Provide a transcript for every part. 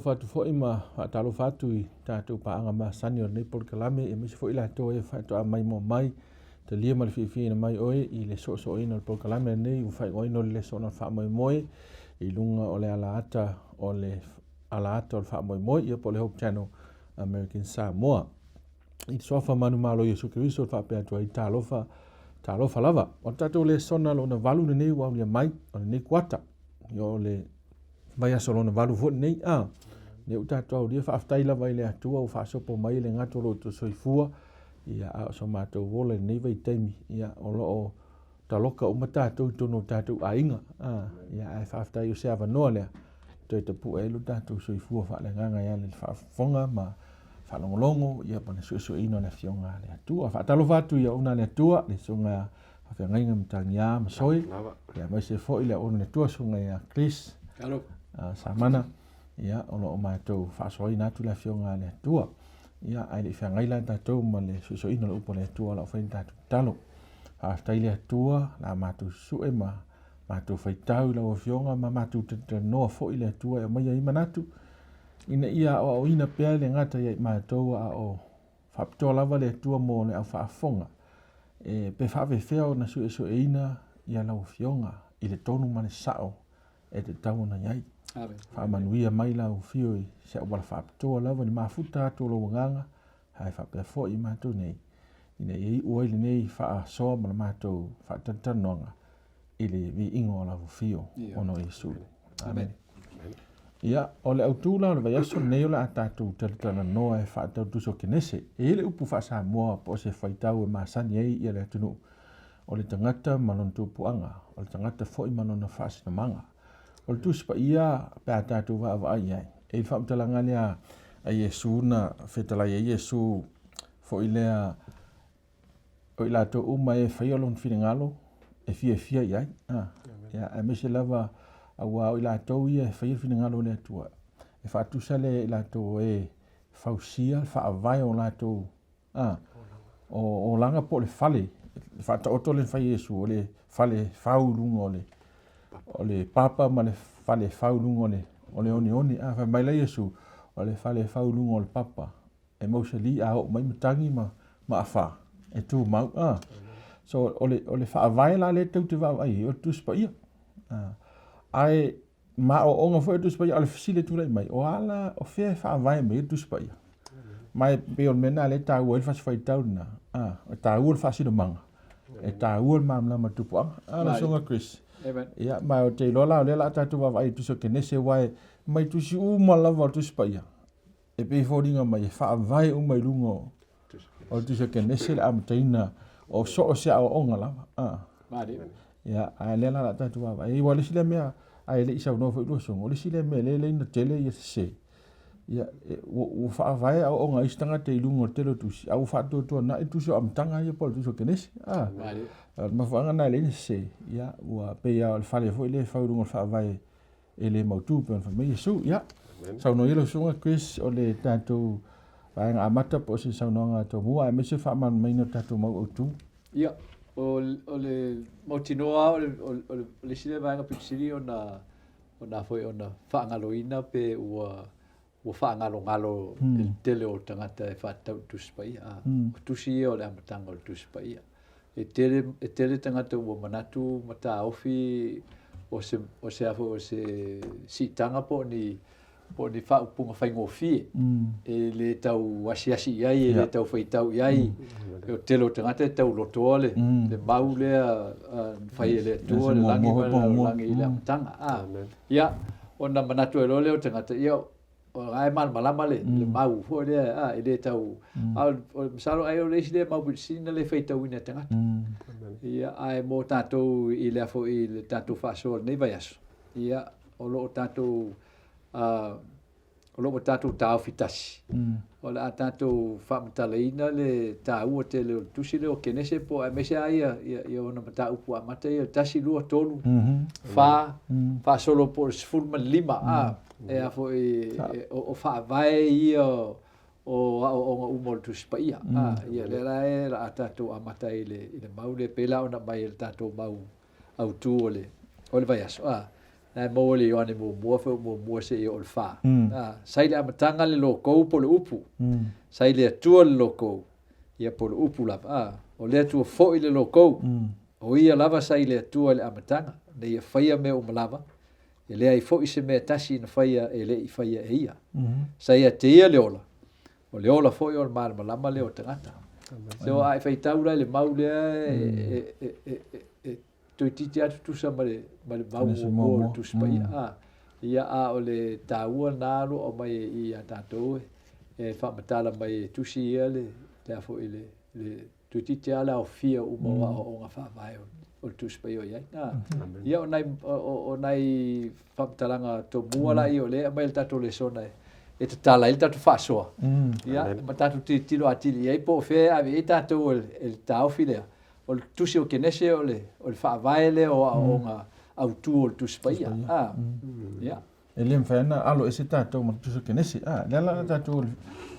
Faatalofa atu foi ma faatalofa atu i tatou paaga masani o lenei polokalame, aemaise foi latou e faatoa maimoa mai, talia ma le fiafiaina mai oe i le soosooina o le polokalame lenei ua faaigoaina o le Lesona o le Faamoemoe i luga o le alaata o le alaata o le Faamoemoe, ia po o le Hope Channel American Samoa. I le suafa manumalo Iesu Keriso e faapea atu ai, talofa, talofa lava. O le tatou lesona lona valu lenei ua aulia mai o lenei kuata. Ia o le vaiaso lona valu foi lenei, a. Lea ua tatou aulia, faafetai lava i le Atua ua faasopo mai le gato o lo outou soifua, ia a o so matou ola i lenei vaitaimi, ia o lo o taloka uma tatou i totonu o tatou aiga, a. Ia ae faafetai o se avanoa lea toe tapue ai lo tatou soifua faaleagaga e ala i le faafofoga ma faalogologo, ia ma le suesueina o le Afioga a le Atua. Faatalofa atu i auauna a le Atua, le Susuga Faafeagaiga Matagiā Masoe, ia aemaise foi le auauna a le Atua, Susuga ia Chris Samana, ia o lo o matou faasoaina atu le Afioga a le Atua. Ia ae le i feagai la tatou ma le suesueina o le upu a le Atua, o lau fai le tatou tatalo. Faafetai le Atua, la matou susue ma matou faitau i lau Afioga ma matou talanoa foi le Atua e aumaia ai manatu ina ia aoaoina pea le gata ia i matou a o faapitoa lava le Atua mo le au faafofoga e pe faafefea ona suesueina ia lau Afioga i le tonu ma le sao e tatau ona i ai. Faamanuia mai lau afio i se auala faapitoa lava i le mafuta atu o lou agaga, ae faapea foi i matou nei, ina ia iu ai lenei faasoa ma le matou faatalatalanoaga i le viiga o lau afio ona o Iesu. Amene. Ia, o le autu la o le vaiaso lenei o le a tatou talatalanoa e faatatau Tusi o Kenese. E i ai le upu faa-Samoa po o se faitau e masani ai ia le atunuu, o le tagata ma lona tupuaga, o le tagata foi ma lona faasinomaga. O le Tusi Paia pe a tatou vaavaai i ai, e i ai le faamatalaga lea a Iesu na fetalai ai Iesu foi lea o i latou uma e faia lona finagalo e fiafia i ai. Ah, ia, aemaise lava aua o i latou ia e faia le finagalo o le Atua, e faatusa lea i latou e fausia le faavae o latou ah, o olaga po o le fale, le faataoto lea na fai e Iesu, o le fale fau i luga o le papa ma le fale fau i luga o le oneone. Ah, fai mai la Iesu, o le fale fau i luga o le papa, e mausali a oo mai matagi ma ma afa e tumau a. So o le o le faavae la lea tou te vaavaai ai o le Tusi Paia. Ae maoaoga foi o le Tusi Paia, o le fesili e tulai mai, o a la, o fea e faavae mai ai le Tusi Paia? Ma e pei o le mea lena lea e taua ai le fasifaitau lena, a, e taua le faasinomaga, e taua le malamalama o le tupuaga. A, lau Susuga Chris. Ia, ma ou te iloa la o lea o le a tatou vaavaai i le Tusi o Kenese, aua e mai tusi uma lava o le Tusi Paia, e pei e foliga mai e faavae uma i luga o le Tusi o Kenese le amataina o so o se aoaoga lava. Ah. Ia, a lea la la tatou vaavaai. Aua o le isi lea mea, a e le i saunoa foi lua susuga, o le isi lea mea lea e leina tele ia sese. Ia, ua faavae aoaoga a isi tagata i luga o le tele o tusi, a ua faatuatuanai le tusi o Amataga ia po o le tusi o Kenese. Ah. O le mafuaaga lena e leina sese. Ia, ua pei lava o le fale foi lea e fau i luga o le faavae e le mautu pei ona fai mai Iesu. Ia, saunoa ia lau susuga Chris o le tatou vaega amata po o se saunoaga tomua aemaise faamalamalamaina o tatou mau autu. Ia, o, o le mautinoa o le, o, o le, o le isi lea vaega pito sili ona, ona foi ona faagaloina pe ua ua faagalogalo i le tele o tagata e faatatau i le Tusi Paia. A, o tusi ia o le amataga o le Tusi Paia. E tele, e tele tagata ua manatu ma taofi o se, o se a foi, o se siitaga po o ni, po o ni faaupuga faigofie e le tau asiasi i ai, e le tau faitau i ai. O le tele o tagata e taulotoa le, le mau lea na fai e le Atua le lagi ma le lalolagi i le amataga. A, Ia, ona manatu ai loa lea o tagata, ia, o la e malamalama le, le mau foi lea, a, e le tau, a o le masalo ai o le isi lea mau pito sili ona le faitauina e tagata. Ia, ae mo tatou i lea foi i le tatou faasoa i lenei vaiaso, ia, o lo o tatou, a, o lo o ua tatou taofi tasi, o le a tatou faamatalaina le taua tele o le tusi lea o Kenese po aemaise lava ia, ia, ia ona mataupu amata ia, 1, 2, 3, 4, faasolo po o le 15, a, e a foi, o, o faavae ia o aoaoga uma o le Tusi Paia. A, ia lea la e la a tatou amata ai i le, i le mau lea, pei la ona aumai e le tatou mau autu o le, o le vaiaso. A. Na e maua i le Ioane muamua, fuaiupu muamua seia oo i le fa. A, sa i le amataga le logou po o le upu. Sa i le Atua le logou, ia po o le upu lava. A, o le Atua foi le logou. O ia lava sa i le Atua i le amataga, na ia faia mea uma lava, e leai foi se mea e tasi na faia e le i faia e ia. Sa ia te ia le ola, o le ola foi o le malamalama lea o tagata. So a e faitau la i le mau lea e toeitiiti lava tutusa ma le ma le mau muamua o le Tusi Paia. A, ia a o le taua lena o lo o aumai i i a tatou e faamatala mai e tusi ia le le a foi le le toeitiiti lava le aofia uma o aoaoga faavae o le Tusi Paia o i ai. A, ia o nai o nai faamatalaga tomua laia o lea e aumai i le tatou lesona e tatala ai le tatou faasoa, ia ma tatou tilotilo atili i ai po o fea e ave i ai tatou e le taofi lea. O le Tusi o Kenese o le faavae lea o aoaoga autu o le Tusi Paia. Ia. E le mafai ona alo ese tatou ma le Tusi o Kenese. A, lea la tatou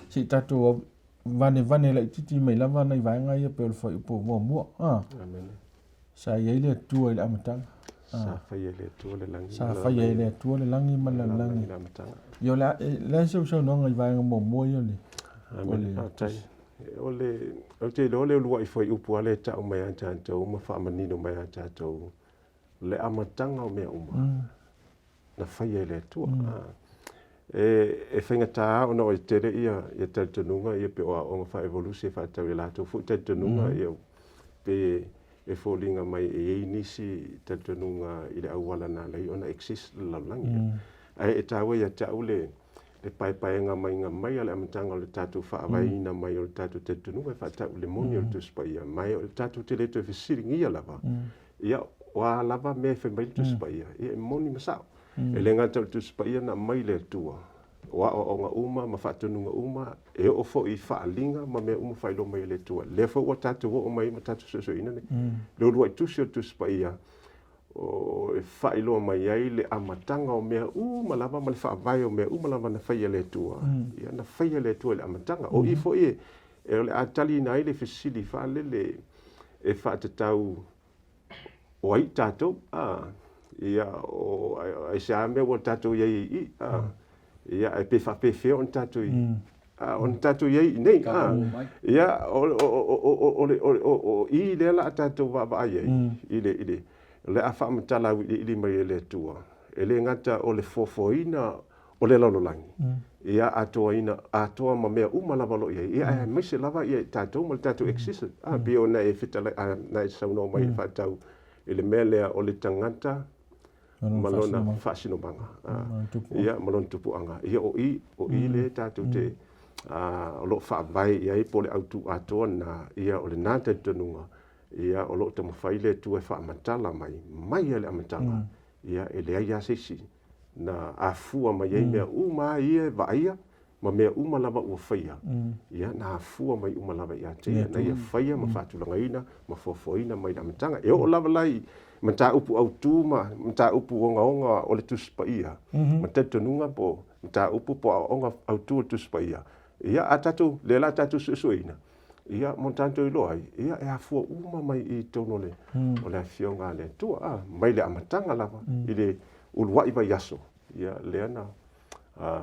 se i tatou vanevane laitiiti mai lava nai vaega ia pei o le fuaiupu muamua. A. Sa i ai le Atua i le amataga. Sa faia e le Atua le lagi. Sa faia e le Atua le lagi ma le lalolagi. Ia o le a, le a se saunoaga i vaega muamua ia o le. Amene. Faafetai. O le, ou te iloa o le uluai fuaiupu lava lea e tau mai ia tatou ma faamanino mai ia tatou le amataga o mea uma na faia e le Atua. E faigata lava ona e tele ia talitonuga ia pei o aoaoga faa-evolusi e faatatau i a latou foi talitonuga ia pei e foliga mai e i ai nisi talitonuga i le auala na ala ai ona exist le lalolagi. Ae e taua ia te au le paepaega maiga mai a le amataga o le tatou faavaeina mai o le tatou talitonuga e faatatau i le moni o le Tusi Paia, ma e tatou te le toe fesiligia lava, ia, o a lava mea e fai mai le Tusi Paia, ia e moni ma sao. E le gata o le Tusi Paia na aumai le Atua, o aoaoga uma ma faatonuga uma, e oo foi i faaaliga ma mea uma faailoa mai e le Atua. Lea foi ua tatou oo mai ma tatou suesueina le uluai tusi o le Tusi Paia, e faailoa mai ai le amataga o mea uma lava ma le faavae o mea uma lava na faia e le Atua. Ia, na faia e le Atua i le amataga. O i foi e o le a taliina ai le fesili faalele e faatatau o ai tatou, a, ia, o aisea mea ua tatou i ai i i, a, ia, ae pe faapefea ona tatou i, a, ona tatou i ai i nei, a, ia, o i lea la a tatou vaavaai ai, i le, i le, le a faamatala auiliili mai e le Atua, e le gata o le foafoaina o le lalolagi, ia atoaina, atoa ma mea uma lava o lo o i ai, ia aemaise lava ia tatou ma le tatou existence. A, pei ona e fetalai, na e saunoa mai e faatatau i le mea lea o le tagata ma lona faasinomaga, ia, ma lona tupuaga. Ia o i, o i lea tatou te, o lo o faavae i ai po o le autu atoa lena, ia o lena talitonuga, ia o lo o taumafai le Atua e faamatala mai, mai lava i le amataga, ia e leai lava se isi na afua mai ai mea uma lava ia e vaaia ma mea uma lava ua faia, ia na afua mai uma lava ia te ia, na ia faia ma faatulagaina ma foafoaina mai le amataga. E oo lava la i mataupu autu ma mataupu ogaoga o le Tusi Paia, ma talitonuga po o mataupu po o aoaoga autu o le Tusi Paia, ia a tatou, lea la tatou suesueina, Ia, mo tatou iloa ai, ia, e afua uma mai i totonu o le, o le Afioga a le Atua, a, mai le amataga lava, i le uluai vaiaso, ia, lea na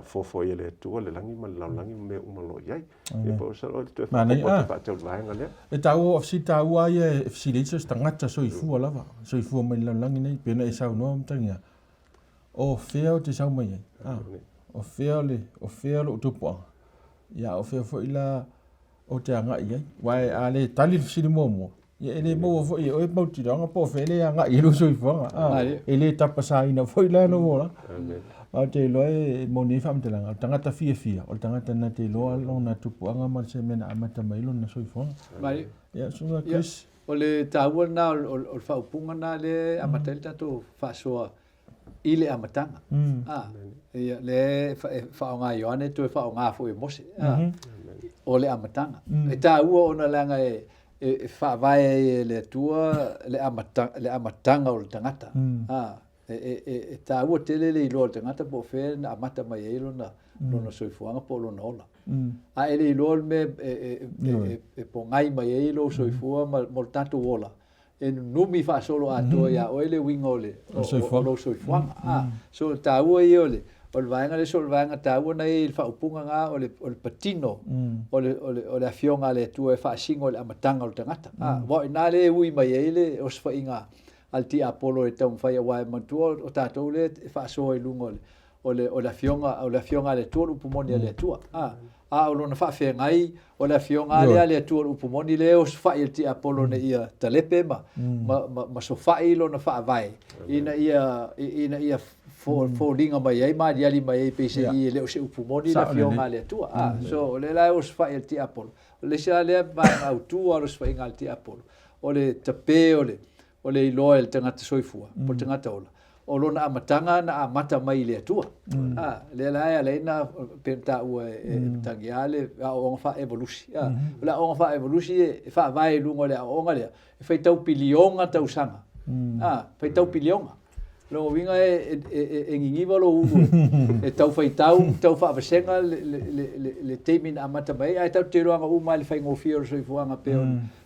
foafoa ai e le Atua le lagi ma le lalolagi ma mea uma o lo o i ai. Ia, po o se o le toe Manaia, faaopoopo atu faatatau i le vaega lea. E taua, o fesili taua lava ia e fesili ai so o se tagata soifua lava, soifua mai i le lalolagi nei, pei ona e saunoa Matagia, o fea ou te sau mai ai? A, o fea le, o fea lou tupuaga? Ia, o fea foi la ou te agai i ai? Aua a le tali le fesili muamua, ia e le maua foi e oe mautinoaga po o fea le agai i ai lou soifuaga. A, e le tapasaina foi la lou olaga. Ma ou te iloa e moni ai faamatalaga, o le tagata fiafia, o le tagata na te iloa lona tupuaga ma se mea na amata mai ai lona soifuaga. Ia, Susuga Chris. O le taua lena o le faaupuga lena lea e amata ai le tatou faasoa i le amataga. A, ia, lea e faaaoga e Ioane, toe faaaoga foi e Mose. A, o le amataga. E taua ona leaga e faavae ai e le Atua le amataga o le tagata. A, e taua tele le iloa o le tagata po o fea na amata mai ai lona soifuaga po o lona ola. A e le iloa le mea e pogai mai ai lou soifua ma le tatou ola, e nunumi faasoloatoa iā oe le uiga o le o lou soifuaga. A, so o le taua ia o le o le vaega lea, so o le vaega taua na i ai i le faaupuga lena o le o le patino o le o le o le Afioga a le Atua e faasino i le amataga o le tagata. A, aua o i ina lea e ui mai ai le osofaiga a le tiapolo e taumafai aua e manatua o tatou lea e faasoa i luga o le o le, o le Afioga, o le Afioga a le Atua, o le upu moni a le Atua. A, a o lona faafeagai, o le Afioga lava lea a le Atua, o le upu moni lea e osofai e le tiapolo ina ia talepe ma, ma, ma, ma sofai lona faavae, ina ia, ina ia foliga mai ai ma aliali mai ai peiseai e le o se upu moni le Afioga a le Atua. A, so o lea la e osofai e le tiapolo. O le isi la lea vaega autu lava o le osofaiga a le tiapolo, o le tape o le, o le iloa e le tagata soifua, po o le tagata ola, o lona amataga na amata mai i le Atua. A, lea la e ala ai ona pei ona taua e Matagiā le aoaoga faa-evolusi. A, o le aoaoga faa-evolusi e faavae i luga o le aoaoga lea, e faitau piliona tausaga. A, faitau piliona. O lona uiga e niniva lou ulu e tau faitau, tau faavasega le taimi na amata mai ai, ae tatou te iloaina uma lava i le faigofie o le soifuaga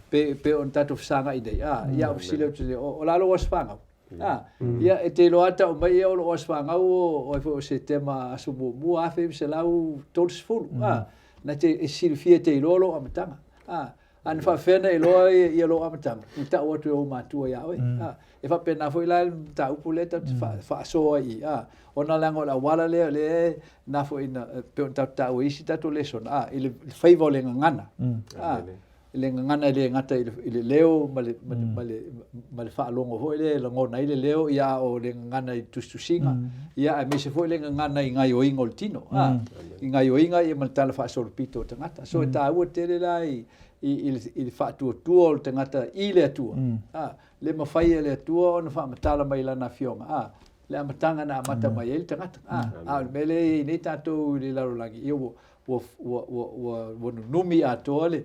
pei ona tatou fesagai nei. A, ia ou fesili atu, o le a lou aso fanau? A, ia e te iloa lava tau mai ia o lou aso fanau o ai foi o Setema aso muamua 1930. A, na te e silafia e te iloa lou amataga. A, A na faapefea ona e iloa ia lou amataga? I tau atu e ou matua iā oe. A, e faapena foi la le mataupu lea tatou te faasoa ai i, a, ona leaga o le auala lea o lea e na foi na, pei ona tatou taua i isi tatou lesona, a, i le faiva o le gagana. A, le gagana e le gata i le leo ma le, ma le, ma le, ma le faalogo foi lea e lagona ai le leo, ia a o le gagana i tusitusiga, ia aemaise foi le gagana i gaioiga o le tino, a, i gaioiga ia ma le tala faasolopito o tagata. So e taua tele la i, i, i, le, i le faatuatua o le tagata i le Atua, a, le mafai e le Atua ona faamatala mai i Lana Afioga, a, le amataga na amata mai ai le tagata. A, a o le mea lea e i ai nei tatou i le lalolagi, ia ua, ua, ua, ua, ua, ua nunumi atoa le,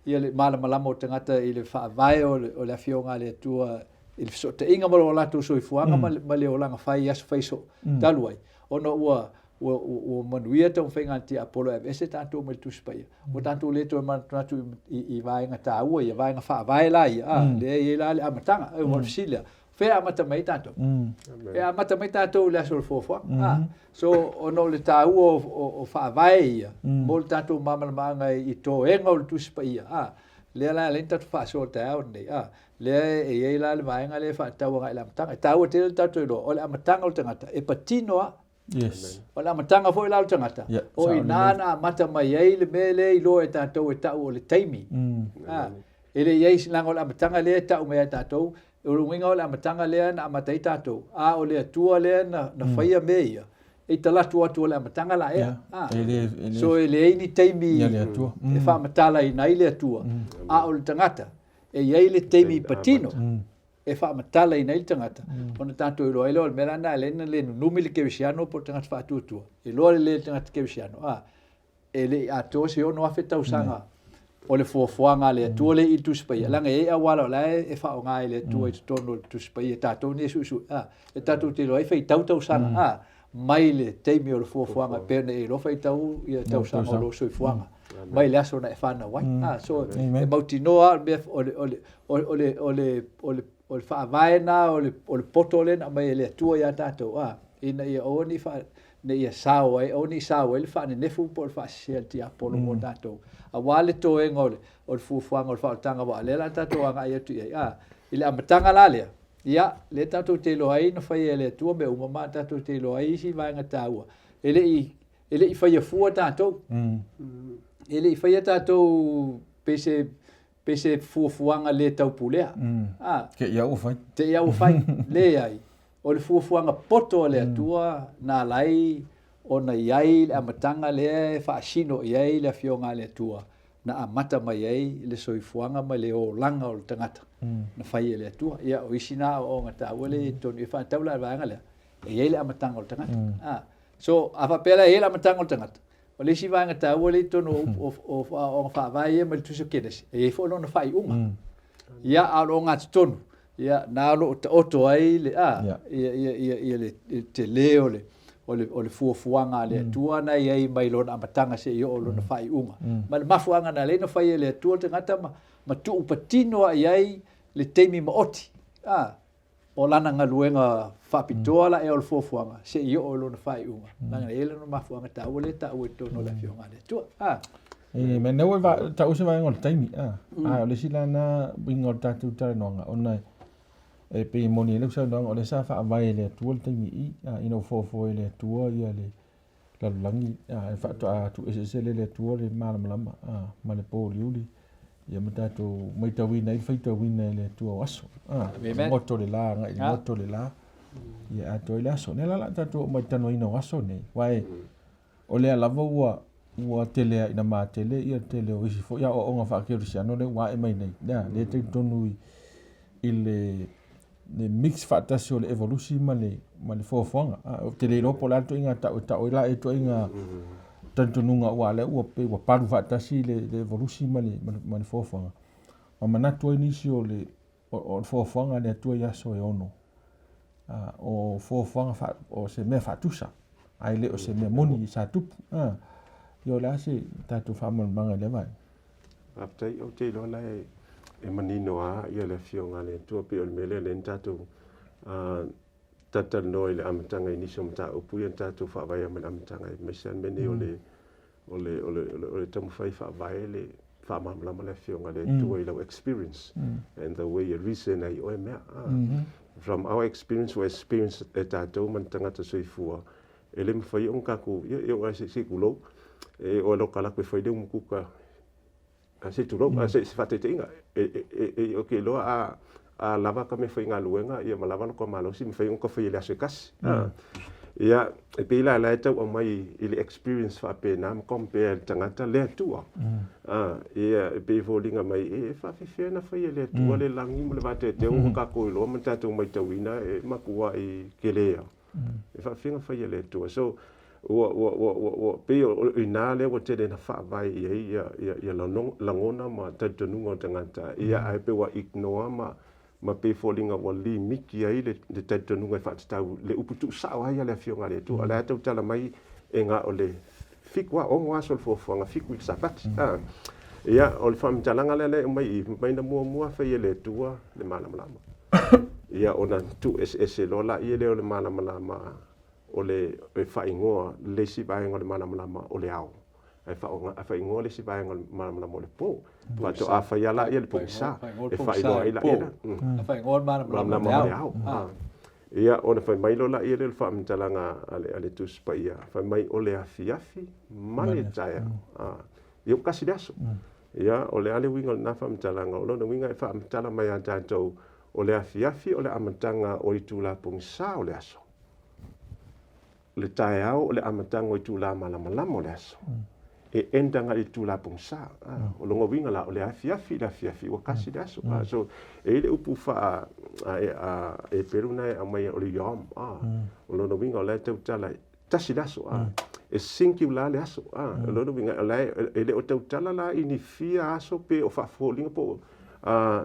ia le malamalama o tagata i le faavae o le, o le Afioga a le Atua i le fesootaiga ma lo latou soifuaga ma, ma le olaga fai i aso fai soo talu ai, ona ua, ua, ua, ua manuia taumafaiga a le tiapolo e aveese tatou mai le Tusi Paia. Ua tatou le toe manatunatu i, i, i vaega taua ia, vaega faavae la ia, a, lea e i ai la le amataga. Ua le fesili lea, fea e amata mai ai tatou? E amata mai tatou i le aso o le foafoaga. A, so, ona o le taua o, o, o faavae ia, mo le tatou malamalamaaga i toega o le Tusi Paia, a, lea la e ala ai ona tatou faasoa i le taeao lenei, a, lea e i ai la le vaega lea e faatatau agai i le amataga. E taua tele le tatou iloa, o le amataga o le tagata, e patino lava. Yes. O le amataga foi la o le tagata, Yeah, o sao i ina lelei. na amata mai ai le mea lea e iloa e tatou e tau o le taimi. A, e le i ai leaga o le amataga lea e tau mai ai tatou, o le uiga o le amataga lea na amata ai tatou, a o le Atua lea na, na faia mea ia, e talatu atu o le amataga la ea. Yeah. A, E le, e le, so e leai ni taimi ia le Atua. e faamatalaina ai le Atua, a o le tagata, e i ai le taimi patino e faamatalaina ai le tagata, ona tatou iloa ai lea o le mea la lena e ala ai ona le nunumi le kerisiano po o le tagata faatuatua. Iloa lelei e le tagata kerisiano, a, e le i atoa se 6,000 tausaga o le foafoaga a le Atua lea i le Tusi Paia, leaga e i ai auala o la e faaaoga e le Atua i totonu o le Tusi Paia, tatou nei e suesue, a, e tatou te iloa ai faitau tausaga, a, mai le taimi o le foafoaga e pei ona e iloa faitau ia tausaga o lou soifuaga mai le aso na e fanau ai. A, so e mautinoa lava o le mea, o le, o le, o le, o le, o le, o le faavae lena o le, o le poto lea na aumai e le Atua ia tatou, a, ina ia aua ne i faa, ne i sao ai, aua ne i sao ai le faanenefu po o le faasese a le tiapolo mo tatou, aua le toega o le, o le fuafuaga o le faaolataga, aua o lea o le a tatou agai atu i ai, a. I le amataga la lea, ia, lea tatou te iloa ai na faia e le Atua mea uma ma tatou te iloa ai isi vaega taua, e le i, e le i faia fua tatou. E le i faia tatou pei se, pei se fuafuaga le taupulea. A. Te i a ua fai. Te i a ua fai. Leai. O le fuafuaga poto a le Atua na ala ai ona i ai le amataga lea e faasino i ai le Afioga a le Atua na amata mai ai le soifuaga ma le olaga o le tagata na fai e le Atua. Ia, o isi na aoaoga taua lea e i totonu, e faatatau la i le vaega lea, e i ai le amataga o le tagata. A, so, a faapea la e i ai le amataga o le tagata, o le isi vaega taua lea i totonu o, o, o aoaoga faavae ia mai le Tusi o Kenesi, e i ai foi lona faaiuga. Ia, a o le ogatotonu, ia, na o lo o taoto ai le, a, ia, ia, ia, ia le, le tele o le, o le, o le fuafuaga a le Atua na i ai mai lona amataga seia oo i lona faaiuga. Ma le mafuaaga na ala ai ona fai e le Atua le tagata ma, ma tuupatino lava i ai le taimi maoti, a, o lana galuega faapitoa la ea o le fuafuaga seia oo i lona faaiuga, leaga e i ai lona mafuaaga taua lea e taua i totonu o le Afioga a le Atua. A. E mea nei ua tau se vaega o le taimi, a. A o le isi la na uiga o le tatou talanoaga, ona e pei e moni ai lau saunoaga, o lea sa faavae e le Atua le taimi i i, a, ina ua foafoa e le Atua ia le lalolagi, a, e faatoa tuueseese lea e le Atua le malamalama, a, ma le pōuliuli, ia ma tatou matauina ai le faitauina e le Atua o aso, a, le goto o le la agai i le goto o le la, ia atoa ai le aso. Lea la o le a tatou oo mai i le talanoaina o aso nei, aua o lea lava ua ua tele lava ina matele ia le tele o isi foi aoaoga faakerisiano lea ua ae mai nei, lea lea e talitonu i le le mix faatasi o le evolusi ma le ma le foafoaga. Ou te le iloa po o le a le ituaiga tau e tau ai la ea ituaiga talitonuga aua lea ua pei ua palu faatasi le le evolusi ma le ma le foafoaga. Ma manatu ai nisi o le o le foafoaga a le Atua i aso e ono. O foafoaga fa, o se mea faatusa ae le o se mea moni sa tupu. Ia o le a se tatou faamalamalamaga i lea vaega? Faafetai, ou te iloa la e manino lava ia le Afioga a le Atua pei o le mea lea lea na tatou talatalanoa i le amataga i nisi o mataupu ia na tatou faavaea mai le amataga aemaise lava le mea nei o le o le o le o le taumafai e faavae le faamalamalama le Afioga a le Atua i lau experience and the way e reason ai oe mea. From our experience ua experience e tatou ma ni tagata soifua E le mafai ona tatou, ia e oo lava se i tulou, e oo lava i le fai le umukuka, se i tulou, se faataitaiga, ou te iloa a lava ta meafaigaluega ma lava lo ta malosi, e mafai ona ta faia i le aso e tasi. Ia, e pei la o la e tau aumai i le experience faapena ma compare i le tagata le Atua. Ia, e pei e foliga mai e faafefea ona fai e le Atua le lagi ma le vateatea ua tatou iloa ma tatou matauina e matuai tele lava. E faafefea ona fai e le Atua. So, ua, ua, ua, ua, ua pei o i ina lea ua tele ina faavae i ai ia, ia, ia lagona ma talitonuga o tagata, ia ae pei ua ignore ma, ma pei e foliga ua limiti ai le, le talitonuga e faatatau le upu tuusao ai a le Afioga a le Atua. O le a tautala mai e na o le fitu a, ono aso o le fuafuaga, fitu i le Sapati. Ia, o le faamatalaga lea lea e aumai i i, mai na muamua fai e le Atua le malamalama. Ia ona tuueseese loa laia lea o le malamalama o le e faaigoa le isi vaega o le malamalama o le ao, ae faaigoa le isi vaega o le malamalama o le po. Faatoa fai lava laia le pogisa e faailoa ai laia lea. E faaigoa le malamalama o le ao. Ia ona fai mai loa laia lea o le faamatalaga a le Tusi Paia, fai mai o le afiafi ma le taeao. Ia ua tasi le aso. Ia, o le a le uiga o lena faamatalaga? O lona uiga e faamatala mai ia tatou, o le afiafi o le amataga o itula pogisa o le aso. O le taeao o le amataga o itula malamalama o le aso. E end agai i itula pogisa. O lona uiga la, o le afiafi i le afiafi ua tasi le aso. So, e i ai le upu faa Eperu na e aumai o le yom. O lona uiga o la e tautala tasi le aso, a. E singular le aso, a. O lona uiga, o la e, e le o tautala la i ni fia aso pe o faafoliga po o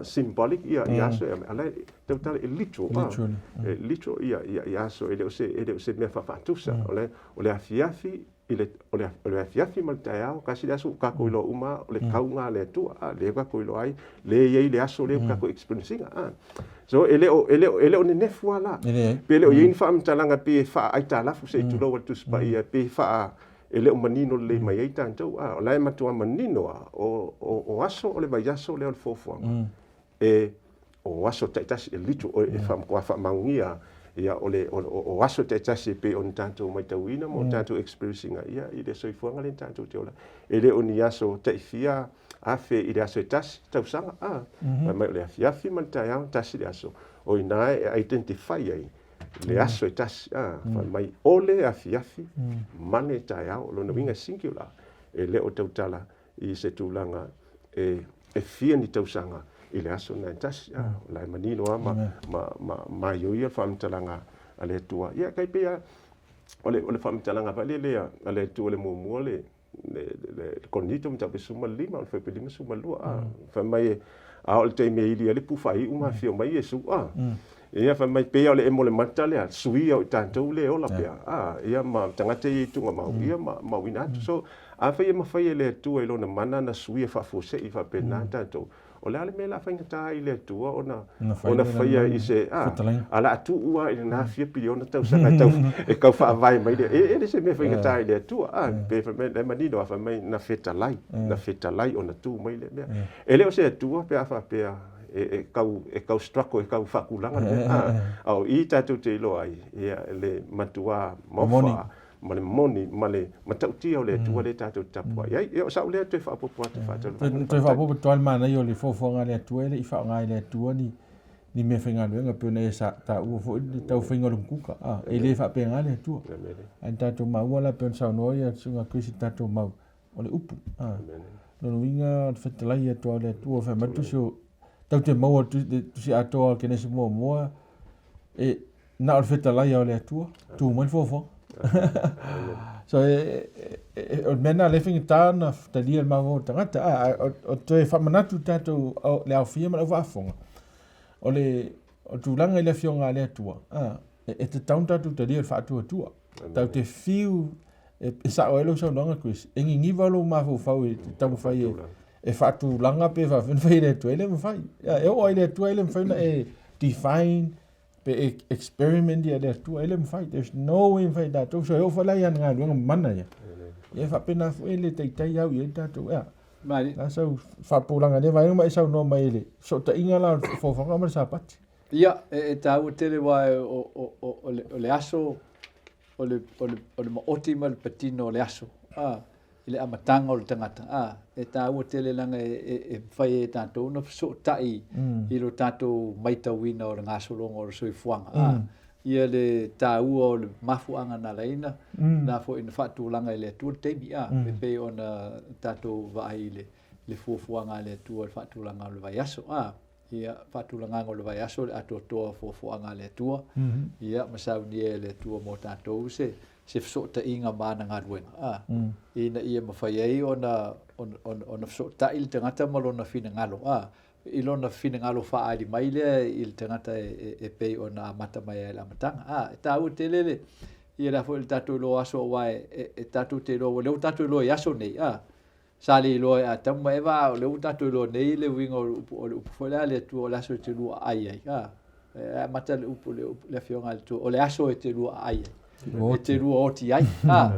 symbolic ia i aso e aumai, a la e tautala e literal, a. Literally. E literal ia, ia, ia aso, e le o se, e le o se mea faafaatusa. O le, o le afiafi i le, o le, o le afiafi ma le taeao, tasi le aso ua tatou iloa uma o le kauga a le Atua, a, lea ua tatou iloa ai, lea e i ai le aso lea ua tatou experience ina, a. So, e le o, e le o, e le o nenefu lava la. E leai. Pe le o i ai ni faamatalaga pe e faaaitalafu se i tulou a le Tusi Paia, pe faa, e le o manino lelei mai ai tatou. A, o la e matua manino lava, o, o, o aso o le vaiaso lea o le fuafuaga. E, o aso taitasi, e literal, o, e matua faamaonia ia o le, o, o aso taitasi e pei ona tatou matauina ma o tatou experience ina ia i le soifuaga lea tatou te ola. E le o ni aso taifia afe i le aso e tasi tausaga, a, fai mai o le afiafi ma le taeao, tasi le aso. O i ina e identify ai le aso e tasi, a, fai mai o le afiafi ma le taeao. O lona uiga e singular, e le o tautala i se tulaga e fia ni tausaga i le aso lena e tasi. A, o la e manino lava ma, ma, ma maioio le faamatalaga a le Atua. Ia, e tai pei lava o le, o le faamatalaga foi lele a le Atua le muamua le, le Korinito mataupu e 15, o le fuaiupu 52, a, fai mai, a o le taimi e ili ai le pufa iu ma afio mai Iesu, a, ia fai mai pei o le emo o le mata lea, suia o i tatou le ola pea, a, ia ma tagata ia i tugamau, ia ma, ma uina atu. So, Afai e mafai e le Atua i Lona mana ona suia faafuasei faapena tatou, o le a le mea o le a faigata ai i le Atua ona ona faia i se a a o le a tuu lava i lena fia piliona tausaga e tau e tau faavae mai le e le se mea faigata i le Atua a pe fai mai la e manino lava fai mai na fetalai na fetalai ona tu mai lea mea. E le o se Atua pe a faapea e tau e tau struggle e tau faatulaga le mea a a o i tatou te iloa ai ia le matua maofa ma le moni ma le matautia o le Atua lea tatou te tapuai ai. Ia o sau lea toe faaopoopo atu faatalofa. Toe faaopoopo atu lava le manaia o le foafoaga a le Atua e le i faaaoga e le Atua ni ni mea faigaluega pei ona e taua foi le tau faiga o le mukuka. A, e le faapena le Atua. Ae na tatou maua la pei ona saunoa ia Susuga Chris i le tatou mau o le upu. A, lona uiga o le fetalai atu lava o le Atua fai mai le tusi o tatou te maua le tusi atoa o le Kenesi muamua e Na o le fetalai lava o le Atua, tu mai le foafoaga. So, o le mea lena o lea e faigata ona talia e le mafaufau o le tagata. A, o toe faamanatu i tatou le aofia ma le aufaafofoga, o le tulaga i le Afioga a le Atua, e tatau ona tatou talia le faatuatua. Tatou te fiu e sao ai lau saunoaga Chris, e niniva lou mafaufau e taumafai e faatulaga pe faapefea ona fai e le Atua, e le mafai. E oo lava i le Atua e le mafai ona e define pe e experiment ia le Atua, e le mafai. There's no way e mafai e tatou. So e oo foi la i ana galuega mamana ia. Ia e faapena foi e le taitai au i ai tatou. Ea, la sau faapupulaga i lea vaega ma e saunoa mai i le fesootaiga la o le fofoga ma le Sapati. Ia, e taua tele aua o le aso, o le, o le, o le maoti ma le patino o le aso, a, i le amataga o le tagata, a, e taua tele leaga e, e, e mafai ai e tatou ona fesootai mm. i lo tatou maitauina o le gasologa o le soifuaga, a, ia le taua o le mafuaaga na ala ai na, mm. na foi na faatulaga e le Atua le taimi, a, mm. e pei ona tatou vaai i le, le fuafuaga a le Atua i le faatulaga o le vaiaso, a, Ia, faatulagaga o le vaiaso le atoatoa o fuafuaga a le Atua, ia, ma saunia e le Atua mo tatou se, se fesootaiga ma ana galuega, a, ina ia mafai ai ona, ona, ona, ona fesootai le tagata ma lona finagalo, a, i lona finagalo faaali mai lea i le tagata e, e, e pei ona amata mai ai i le amataga. A, e taua tele le, ia le a foi le tatou iloa aso aua e, e, e tatou te iloa, ua lea ua tatou iloa i aso nei, a, Sa le iloa e Atamu ma Eva, a o lea ua tatou iloa nei le uiga o le upu, o le upu foi lea a le Atua o le aso e te lua aai ai. A, e amata le upu, le, upu, le afioga a le Atua, o le aso e te lua aai ai. E te lua oti ai. A,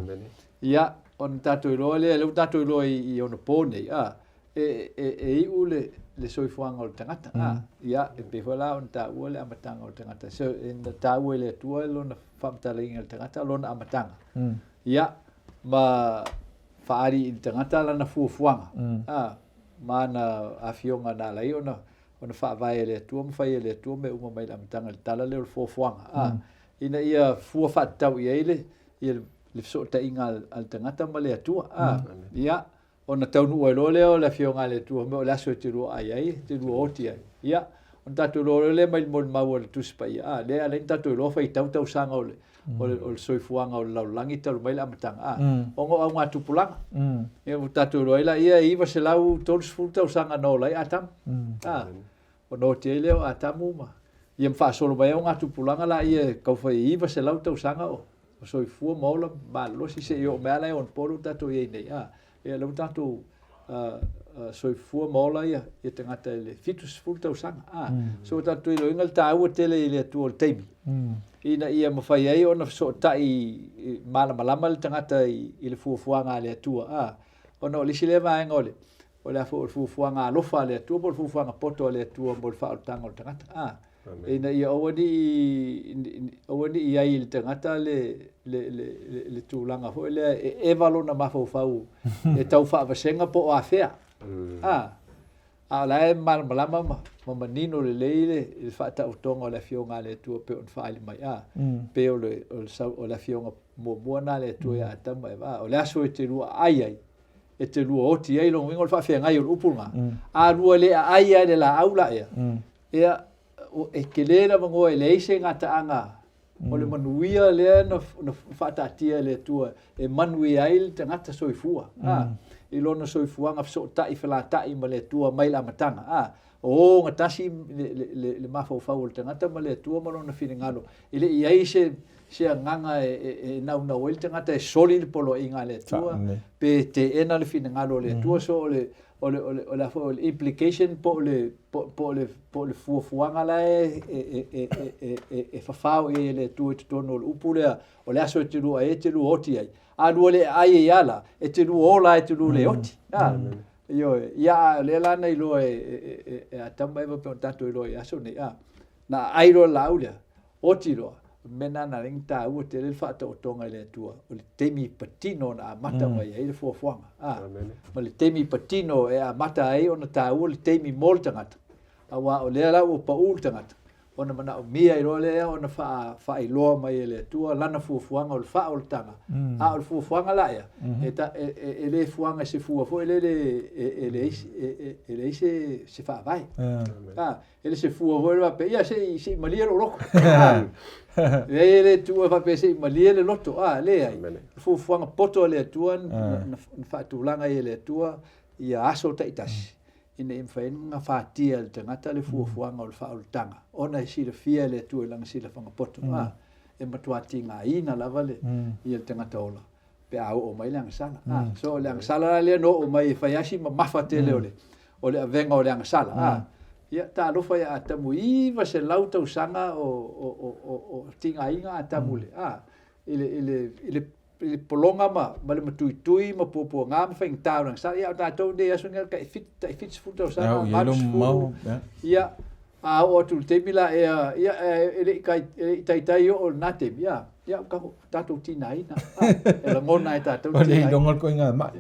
ia, ona tatou iloa lea, lea ua tatou iloa i, i onapo nei, a, e, e, e iu le, le soifuaga o le tagata. A, ia, e pei foi la ona taua le amataga o le tagata. So, e na taua e le Atua lona faamatalaina i le tagata, lona amataga. Ia, ma faaali i le tagata lana fuafuaga, a, ma ana afioga na ala ai ona, ona faavae e le Atua ma fai e le Atua mea uma mai le amataga i le tala lea o le fuafuaga, a, ina ia fua faatatau i ai le, ia le fesootaiga a le tagata ma le Atua, a, ia, ona taunuu ai loa lea o le afioga a le Atua, mea o le aso e te lua ai ai, e te lua oti ai. Ia, ona tatou iloa loa lea mai le molimau a le Tusi Paia, a, lea e ala ai ona tatou iloa faitau tausaga o le, o le, o le soifuaga o le lalolagi talu mai le amataga, a, ona o augatupulaga. Ia, ua tatou iloa ai laia e 930 tausaga na ola ai Atamu, a, ona oti ai lea o Atamu ma, ia ma faasolo mai ai augatupulaga laia e tau fai e 900 tausaga o, o soifua ma ola ma malolosi seia oo mai lava la i onapo lea ua tatou i ai nei, a, ia lea ua tatou soifua ma ola ia, ia tagata i le 70 tausaga. A, so ua tatou iloaina le taua tele i le Atua o le taimi, ina ia mafai ai ona fesootai malamalama le tagata i, i le fuafuaga a le Atua. A, ona o le isi lea vaega o le, o le a foi o le fuafuaga alofa a le Atua po o le fuafuaga poto a le Atua mo le faaolataga o le tagata. A, ina ia aua ne i, aua ne i i ai i le tagata le, le, le, le, le tulaga foi lea e eva lona mafaufau e tau faavasega po o afea. A, a o la e malamalama ma, ma manino lelei le, le faataotoga o le Afioga a le Atua pei ona faaali mai. A, pei o le, o le, sau, o le Afioga muamua lena a le Atua ia Atamu ma Eva. A, o le aso e te lua aai ai, e te lua oti ai, lona uiga o le faafeagai o le upu lena. A lua le aai lava i le laau la ea, Ia, e tele le avanoa e leai se gataaga o le manuia lea na, na faataatia e le Atua e manuia ai le tagata soifua, a, i lona soifuaga fesootai felatai ma le Atua mai le amataga, a, o ogatasi le, le, le, le mafaufau o le tagata ma le Atua ma lona finagalo, e le i ai se, se agaga e naunau ai le tagata e soli le poloaiga a le Atua pe teena le finagalo o le Atua. So o le o le o le o le a foi o le implication po o le po o le po o le fuafuaga la e e e e e e fafao i ai e le Atua i totonu o le upu lea, o le aso e te lua ai e te lua oti ai. A lua le ai ai lava la, e te lua ola lava e te lua le oti. Ioe, ia a o lea la na iloa e e Atamu ma Eva pei ona tatou iloa i aso nei, a, na aai loa le laau lea, oti loa, o le mea lena na ala ai ona taua tele le faataotoga e le Atua, o le taimi patino na amata mai ai le fuafuaga, a, ma le taimi patino e amata ai ona taua le taimi mo le tagata, aua o lea la ua pau le tagata, ona manaomia ai loa lea ona faailoa mai e le Atua lana fuafuaga o le faaolataga, a o le fuafuaga la ea, e le fuaga i se fua foi lele e leai se faavae. E le se fua foi lele faapea, ia se i malie lou loto. Leai, e le tuua faapea se i malie le loto, a, leai. O le fuafuaga poto a le Atua na faatulaga ai e le Atua ia aso taitasi ina ia mafai ai ona gafatia e le tagata le fuafuaga o le faaolataga, ona e silafia e le Atua i lana silafaga poto, a, e matua tigaina lava le, ia le tagata ola pe a oo mai le agasala. A, so o le agasala la lea na oo mai e fai lava si mamafa tele o le, o le avega o le agasala, a, ia, talofa ia Atamu, 900 tausaga o, o, o, o, o tigaina Atamu i le, a, i le, i le, i le i le pologa ma, ma le matuitui ma puapuaga ma faigata o le agasala. Ia, o tatou nei aso nei, tai 70 tausaga, 80, ia, a oo atu i le taimi la ea, ia, e le i taitai oo i lena taimi, ia, ia, ua tatou tigaina, e lagona e tatou le tigaina. Ua le iloga le ituaiga mai.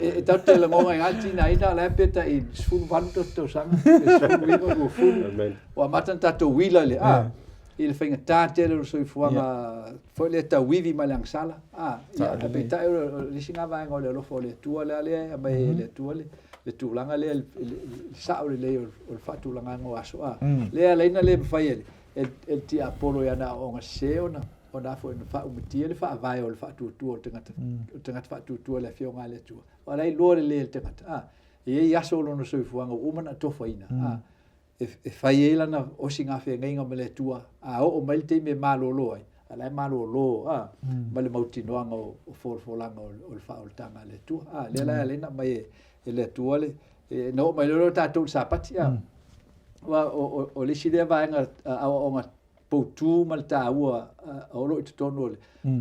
E tatou te lagona ai le tigaina, o la e pe tai 18 tausaga, 19, 20, ua amata ona tatou uila i le, a, i le faigata tele o le soifuaga foi lea tauivi mai le agasala, a, ia, ae peitai o le isi lena vaega o le alofa o le Atua lea e aumai ai e le Atua le tulaga lea, le sao lelei o le faatulagaga o aso, a, lea e ala ai ona le mafai e le tiapolo i ana aoaoga sese ona ona foi ona faaumatia le faavae o le faatuatua o le tagata, o le tagata faatuatua i le Afioga a le Atua. Aua o la e iloa lelei e le tagata, a, e i ai aso o lona soifuaga ua uma ona atofaina, a, e fai ai lana osigafeagaiga ma le Atua, a oo mai le taimi e malolo ai, a la e malolo a, ma le mautinoaga o folafolaga o le faaolataga a le Atua. A, lea la e ala ai ona aumai e le Atua le, na oo mai loa lea o tatou i le Sapati, a. Aua o le isi lea vaega aoaoga poutu ma le taua o lo o i totonu o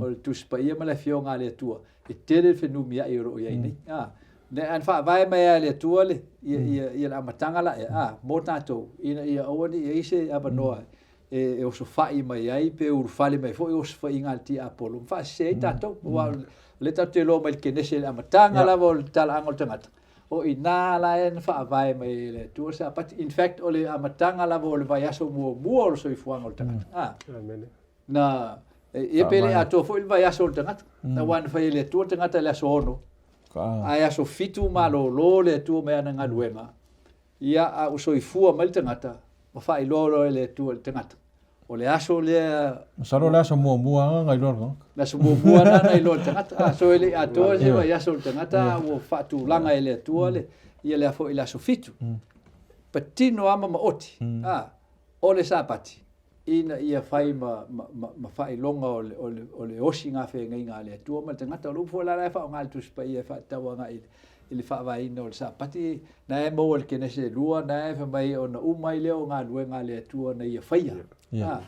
le Tusi Paia ma le Afioga a le Atua, e tele le fenumiai o lo o i ai nei. A, na faavae mai lava e le Atua le, ia, ia, ia le amataga la ea, a, mo tatou, ina ia aua ne i i ai se avanoa e osofai mai ai pe ulufale mai foi osofaiga a le tiapolo ma faasese ai tatou. Aua o lea tatou te iloa mai le Kenese i le amataga lava o le talaaga o le tagata, O i ina la e na faavae mai ai e le Atua le Sapati. In fact, o le amataga lava o le vaiaso muamua o le soifuaga o le tagata. Ah. Na, ia pe le atoa foi le vaiaso o le tagata. Aua na fai e le Atua le tagata i le aso 6. Ae aso 7 malolo le Atua mai ana galuega. Ia, a ua soifua mai le tagata, ma faailoa loa e le Atua i le tagata. O le aso lea. Masalo o le aso muamua lava na iloa le tagata. Le aso muamua lena na iloa le tagata. Ah, so e le i atoa se vaiaso o le tagata, a ua faatulaga e le Atua le, ia le foi i le aso 7. Patino lava ma maoti, ah, o le Sapati, ina ia fai ma, ma, ma, ma faailoga o le, o le, o le osigafeagaiga a le Atua ma le tagata. O le upu foi la la e faaaoga e le Tusi Paia e faatatau agai i le, i le faavaeina o le Sapati, na e maua i le Kenese 2, na e fai mai ona uma ai lea o galuega a le Atua na ia faia. Yeah. Ah.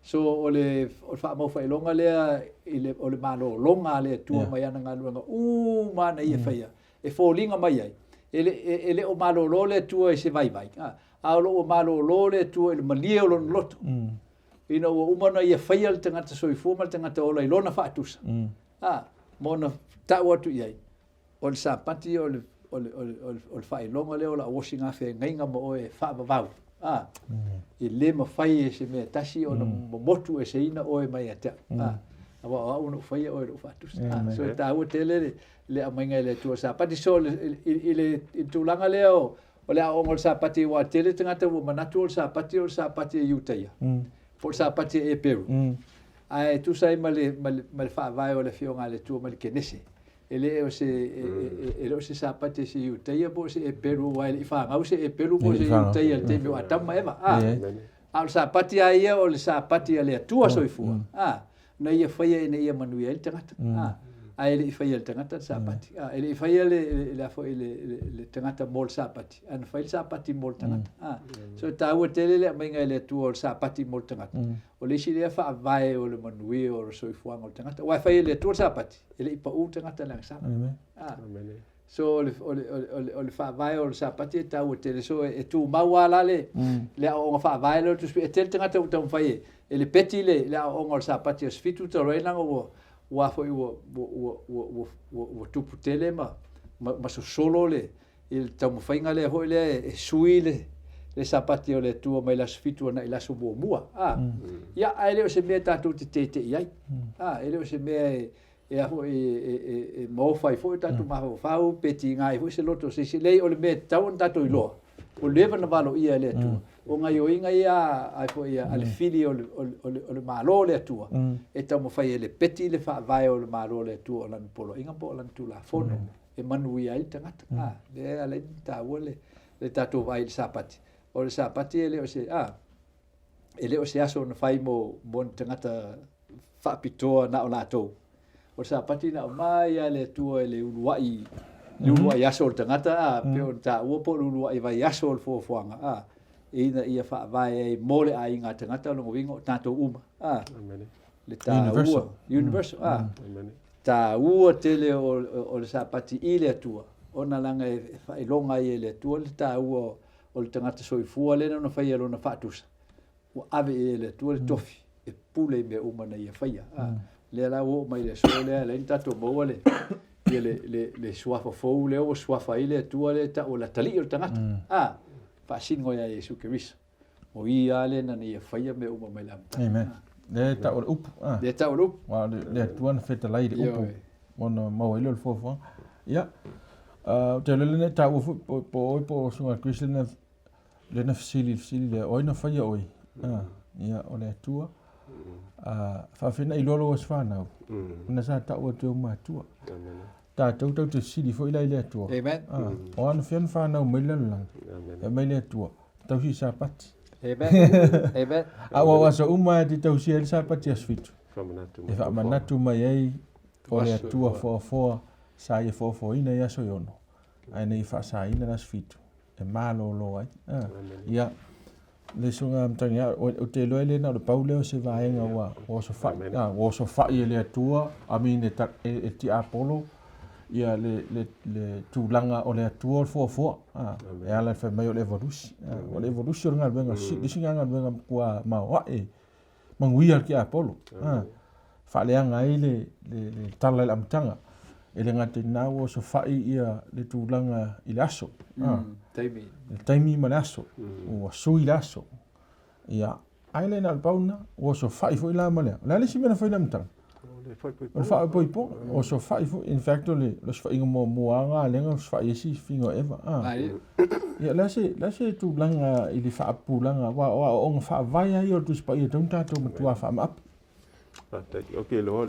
So o le, o le faamaufailoga lea i le, o le malologa a le Atua yeah. mai ana galuega uma na ia faia, e foliga mai ai. E le, e, e le o malolo le Atua i se vaivai, ah. a o lo ua malolo le Atua i le malie o lona loto. Ina ua uma ona ia faia le tagata soifua ma le tagata ola i lona faatusa. Ah, ma ona tau atu i ai, O le Sapati o le, o le, o le, o le, o le faailoga lea o lau osigafeagaiga ma oe e faavavau. A, e le mafai e se mea tasi ona momotu eseina oe mai ia te au. A, aua o au na ou faia oe i lou faatusa. A, so e taua tele le, le aumaiga e le Atua o le Sapati. So i, i, i, le, i le tulaga lea o, o le aoaoga o le Sapati, aua e tele tagata ua manatu o le Sapati o le Sapati e Iutaia, po o le Sapati e Eperu. Ae tusa ai ma le, ma le, ma le faavae o le Afioga a le Atua mai le Kenese, E le o se, e le o se Sapati e se Iutaia po o se Eperu, aua e le i fanau se Eperu po o se Iutaia i le taimi o Atamu ma Eva. A, a o le Sapati lava ia o le Sapati a le Atua soifua. A, Na ia faia ina ia manuia ai le tagata. A, ae e le i faia e le tagata le Sapati. A, e le i faia le, le, le a foi le, le, le tagata mo le Sapati, ae na fai le Sapati mo le tagata. A, so e taua tele le aumaiga e le Atua o le Sapati mo le tagata. O le isi lea faavae o le manuia o le soifuaga o le tagata. Aua e fai e le Atua le Sapati, e le i pau le tagata i le agasala. A, So o le, o le, o le, o le faavae o le Sapati e taua tele. So e, e tumau lava la le, mm. le aoaoga faavae lea o le Tusi E tele tagata ua taumafai e, e lepeti le, le aoaoga o le Sapati aso fitu talu ai leaga ua, ua foi ua, ua, ua, ua, ua, ua, ua tupu tele ma, ma, ma sosolo le, i le taumafaiga lea foi lea e, e sui le, le Sapati o le Atua mai le aso fitu agai i le aso muamua. Ah. Mm. Ia, ae le o se mea tatou te tete'i ai. Mm. Ah, e le o se mea e, e a foi e maofa ai foi o tatou mafaufau pe tiga ai foi se loto o se isi. Leai, o le mea e tatau ona tatou iloa, ua leva ona valoia e le Atua. O gaioiga ia a foi a le fili o le Malo o le Atua, e taumafai e lepeti le faavae o le Malo o le Atua o Lana poloaiga po o Lana Tulafono e manuia ai le tagata. A, lea e ala ai ona taua le tatou vaai i le Sapati. O le Sapati e le o se, a, e le o se aso na fai mo, mo ni tagata faapitoa na o latou. O le Sapati na aumai lava e le Atua i le uluai, le uluai aso o le tagata, a, pei ona taua po o le uluai vaiaso o le fuafuaga, a, ina ia faavae ai mo le aiga tagata, o lona uiga o tatou uma, a, le taua, Universal, universal, a, taua tele o, o le Sapati i le Atua, ona leaga e faailoga ai e le Atua le taua o le tagata soifua lea na ona faia lona faatusa, ua ave i ai e le Atua le tofi e pule i mea uma na ia faia. A, lea la ua oo mai i le aso lea, e ala ai ona tatou maua le, ia le, le, le suafa fou lea ua suafa ai le Atua lea e tau o le atalii o le tagata. A, faasino ia Iesu Keriso. O ia lea na ia faia mea uma mai le amataga. Amen. Lea e tau o le upu. A. Lea e tau o le upu. Aua le Atua na fetalai i le upu. Ona maua ai lea o le fuafuaga. Ia, ou te iloa lea na taua foi po o oe po o Susuga Chris lea na fesili i le fesili lea, o ai na faia oe? Ia, o le Atua. Faafetai na iloa lou aso fanau, ona sa tau atu e ou matua. Tatou tatou te fesili foi la i le Atua. Amen. O anafea na fanau mai le lalolagi? Fai mai le Atua, tausi i Sapati. Amen. Amen. A ua o aso uma e te tausia ai le Sapati aso fitu. E faamanatu mai ai o le Atua foafoa sa ia foafoaina i aso e ono, ae ne i faasaina le aso fitu e malolo ai. Ia, le susuga Matagiao, ou te iloa e le na o le pau lea o se vaega ua osofai, ua osofai e le Atua, I mean e, e, e tiapolo ia le, le, le tulaga o le Atua o le foafoa. E ala i le fai mai o le evolusi. O le evolusi o le galuega, le isi galuega matua maoae manuia le tiapolo. Faaleaga ai le, le, le tala i le amataga. E le gata i lena ua osofai ia le tulaga i le aso. Taimi. Le taimi ma le aso. Ua sui le aso. Ia, ae le na o le pau lena, ua osofai foi la ma le a. O le a le isi mea na fai i le amataga? O le faaipoipoga. Ua osofai foi. In fact, o le osofaiga muamua lava lena lea na osofai ai si figa o Eva. Ia, o le a se, le a se tulaga i le faapupulaga, aua o aoaoga faavae lava ia o le Tusi Paia e tatau ona tatou matua faamaape. Faafetai. Ou te iloa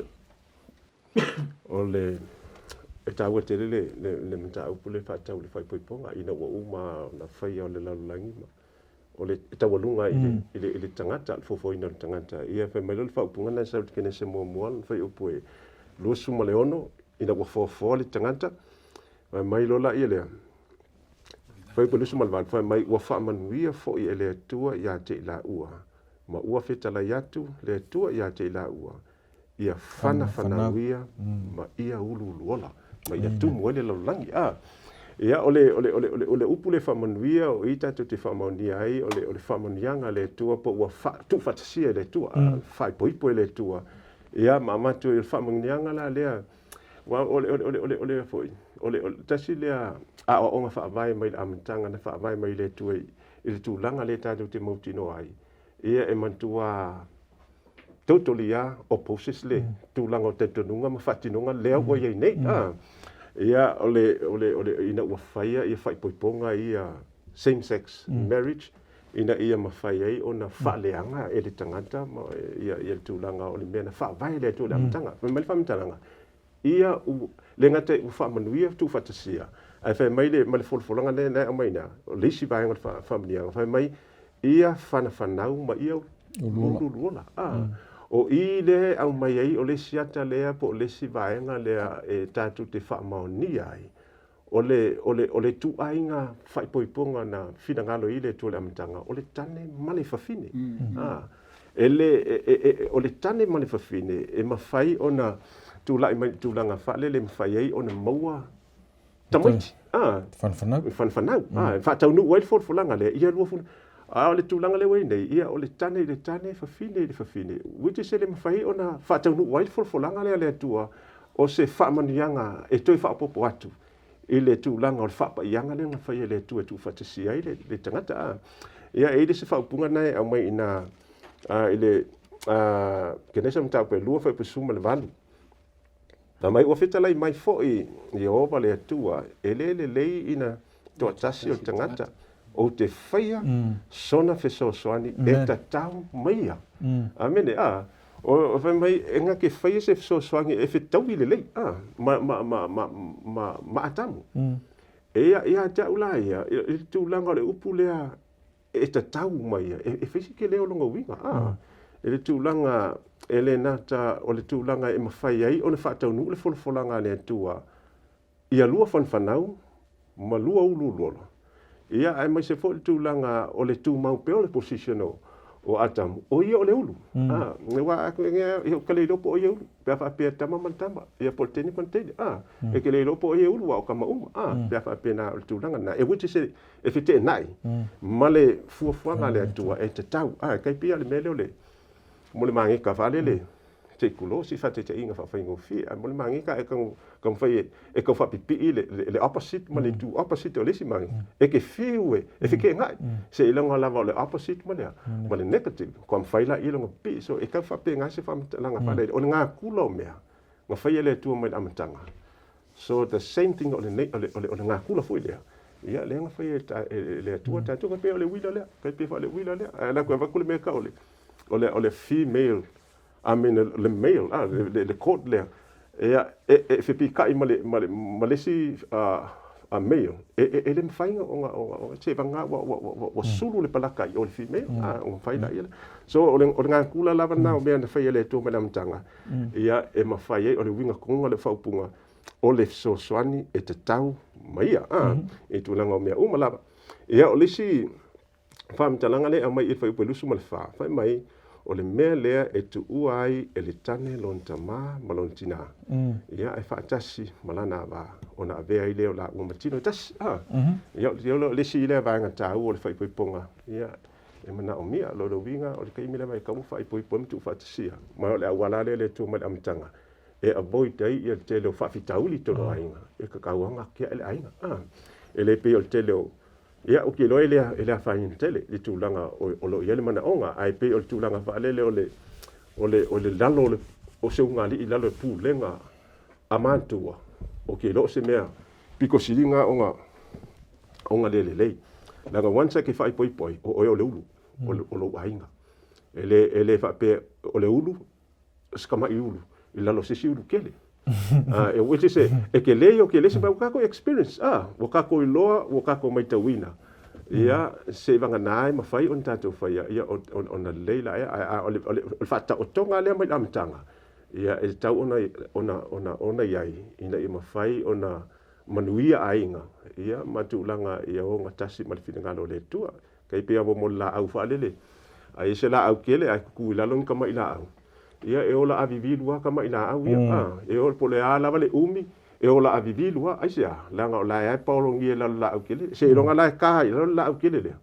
o le e taua tele le, le, le mataupu le faatatau i le faaipoipoga ina ua uma ona faia o le lalolagi ma o le e taualuga i le, i le, i le tagata, le fofoina o le tagata. Ia fai mai loa le faaupuga lena e sau i le Kenese muamua, lona fuaiupu e 26, ina ua foafoa le tagata, fai mai loa laia lea, fuaiupu 28, fai mai ua faamanuia foi e le Atua ia te i laua, ma ua fetalai atu le Atua ia te i laua, ia fanafanauia ma ia uluuluola, ma ia tumu ai le lalolagi. A, ia, o le, o le, o le, o le, o le upu le faamanuia, o i tatou te faamaonia ai, o le, o le faamanuiaga a le Atua, po ua fa, tuufaatasia e le Atua, mm. faaipoipo e le Atua. Ia, ma avatu i le faamanuiaga la lea, aua o le, o le, o le, o le, o le foi, o le, o le tasi lea aoaoga faavae mai le amataga na faavae mai le Atua i, i le tulaga lea tatou te mautinoa ai. Ia e manatua totally lava opposes le tulaga o talitonuga ma faatinoga lea ua i ai nei. Ia, o le, o le, o le, ina ua faia ia faaipoipoga ia same sex marriage, ina ia mafai ai ona faaleaga e le tagata ma ia, ia le tulaga o le mea na faavae e le Atua i le amataga. Fai mai le faamatalaga, ia u, le gata ua faamanuia tuufaatasia, ae fai mai le, ma le folafolaga lea na e aumai ina, o le isi vaega o le faamanuiaga, fai mai, ia fanafanau ma ia uluuluola. O i lea e aumai ai o le isi ata lea po o le isi vaega lea e tatou te faamaonia ai, o le, o le, o le ituaiga faaipoipoga na finagalo i le Atua i le amataga, o le tane ma le fafine. E le, e, e, e, o le tane ma le fafine e mafai ona tulai mai i le tulaga faalele e mafai ai ona maua tamaiti. Fanafanau. Fanafanau. E faataunuu ai le folafolaga lea, ia lua funa. A o le tulaga lea ua i ai nei, ia o le tane i le tane, fafine i le fafine, which is e le mafai ona faataunuu ai le folafolaga lea a le Atua, o se faamanuiaga e toe faaopoopo atu i le tulaga o le faapaiaga lea na faia e le Atua e tuufaatasia ai le tagata. Ia, e i ai le isi faaupuga lena e aumai i ina i le Kenesa mataupu e 2 fuaiupu 18. Fai mai, ua fetalai mai foi Ieova le Atua, e le lelei ina toatasi o le tagata, ou te faia sona fesoasoani e tatau mai ia. Amene. A, o fai mai, e na ke faia se fesoasoani e fetaui lelei, a, ma, ma, ma, ma, ma, ma Atamu. E ia, ia te au la ia, i le tulaga o le upu lea e tatau mai ia, e fai si tele o lona uiga, a, i le tulaga e le nata o le tulaga e mafai ai ona faataunuu le folafolaga a le Atua ia lua fanafanau ma lua uluuluola. Ia, aemaise foi le tulaga o le tumau pea o le position o Atamu, o ia o le ulu. A, aua a ou te le iloa po o ia ulu, pe a faapea tama ma le tama, ia po o le teine ma le teine, a, e te le iloa po o ia ulu, aua o tama uma, a, pe a faapena o le tulaga lena, e which is e feteenai ma le fuafuaga a le Atua e tatau. A, e tai pei lava o le mea lea o le, mo le mageka faalele, se i tulou se faataitaiga faafaigofie, ae mo le mageka e taumafai e tau faapipii le opposite ma le itu opposite o le isi mageka, e te fiu e feteenai, seiloga lava o le opposite ma le a? Ma le negative, kua mafai laia ona pipii. So e tau faapena se faamatalaga faalele, o le gakula o mea na faia e le Atua mai le amataga. So the same thing o le o le o le o le gakula foi lea, ia lea na faia e le Atua tatou, tai pei o le uila lea, tai pei foi o le uila lea. Ae alu atu e avatu le mea e tau o le o le o le female, I mean le male, le cord lea, ia e fepika'i ma le ma le ma le isi male, e le mafai ona seivaga ua sulu le palaka i o le female, ona mafai laia lea. So o le gakula lava lena o mea na faia e le Atua mai le amataga, ia e mafai ai, o le uiga tonu o le faaupuga, o le fesoasoani e tatau ma ia, i tulaga o mea uma lava. Ia o le isi faamatalaga lea e aumai i le fuaiupu e 24, fai mai, o le mea lea e tuua ai e le tane lona tamā ma lona tinā, ia ae faatasi ma lana ava, ona avea ai lea o lāua ma tino e tasi. Ia, o le isi lea vaega taua o le faaipoipoga, ia, e manaomia. O le uiga, o le taimi lava e tatau ona faaipoipo ai ma tuufaatasia, ma o le auala lea e le Atua mai le amataga e avoid ai le tele o faafitauli i totonu o aiga, e tatau lava ona atiae le aiga. E le pei o le tele o Ia, ou te iloa e le afaina tele i le tulaga o lo o i ai le manaoga, ae pei o le tulaga faalele o le, o le, o le lalo o le, o se ulugalii i lalo o le pulega a matua, ou te iloa o se mea pito sili na ona, ona le lelei. Leaga once e te faaipoipo ai, o oe o le ulu o lou aiga. E le, e le faapea o le ulu se tama'i ulu i lalo o se isi ulu tele. E which is e tele ia o tele se mea ua tatou experience, ua tatou iloa, ua tatou maitauina. Ia, seivagana e mafai ona tatou faia, ia ona lelei laia, ae o le faataotoga lea mai le amataga, ia e tatau ona i ai ina ia mafai ona manuia aiga, ia ma tulaga ia ogatasi ma le finagalo o le Atua. Tai pei lava mo le laau faalele, a i ai se laau tele ae tutu i lalo ni tama'i laau, ia e ola avivilu lava tama'i laau ia. E ola po o le a lava le umi, e ola avivilu lava. Aisea? Leaga o la e lava e paologia i lalo o le laau tele. Seiloga la e ta i lalo le laau tele lea,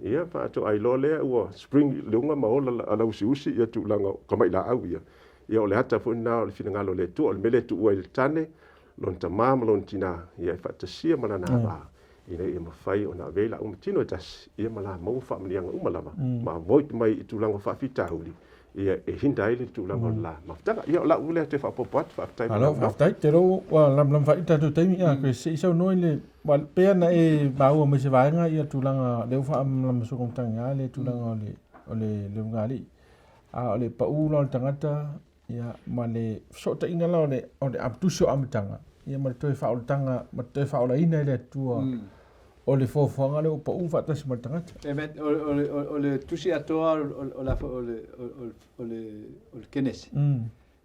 ia faatoa iloa lea ua spring i luga ma ola lauusiusi ia tulaga o tama'i laau ia. Ia o le ata foi lena o le finagalo o le Atua. O le mea lea e tuua ai le tane, lona tamā ma lona tinā, ia e faatasia ma lana ava. Ina ia mafai ona avea i la'u ma tino e tasi, ia ma la maua faamanuiaga uma lava, ma avoid mai i tulaga o faafitauli, ia e hinder ai le tulaga o le la mafutaga. Ia o la'u lea toe faaopoopo atu, faafetai mo Malo, lau faafetai. Te iloa ua lamalama faaiu le tatou taimi, ia koe se i saunoa i le, aua pei ona e maua mai se vaega ia tulaga lea ua faamalama sogomatagi le tulaga o le o le le ulugalii. A o le pau la o le tagata ia ma le fesootaiga la o le o le tusi o amataga ia ma le toe faaolataga ma le toe faaolaina e le Atua. o le fuafuaga lea ua pau faatasi ma le tagata. Amen. O le tusi atoa o le o le o le o le Kenese.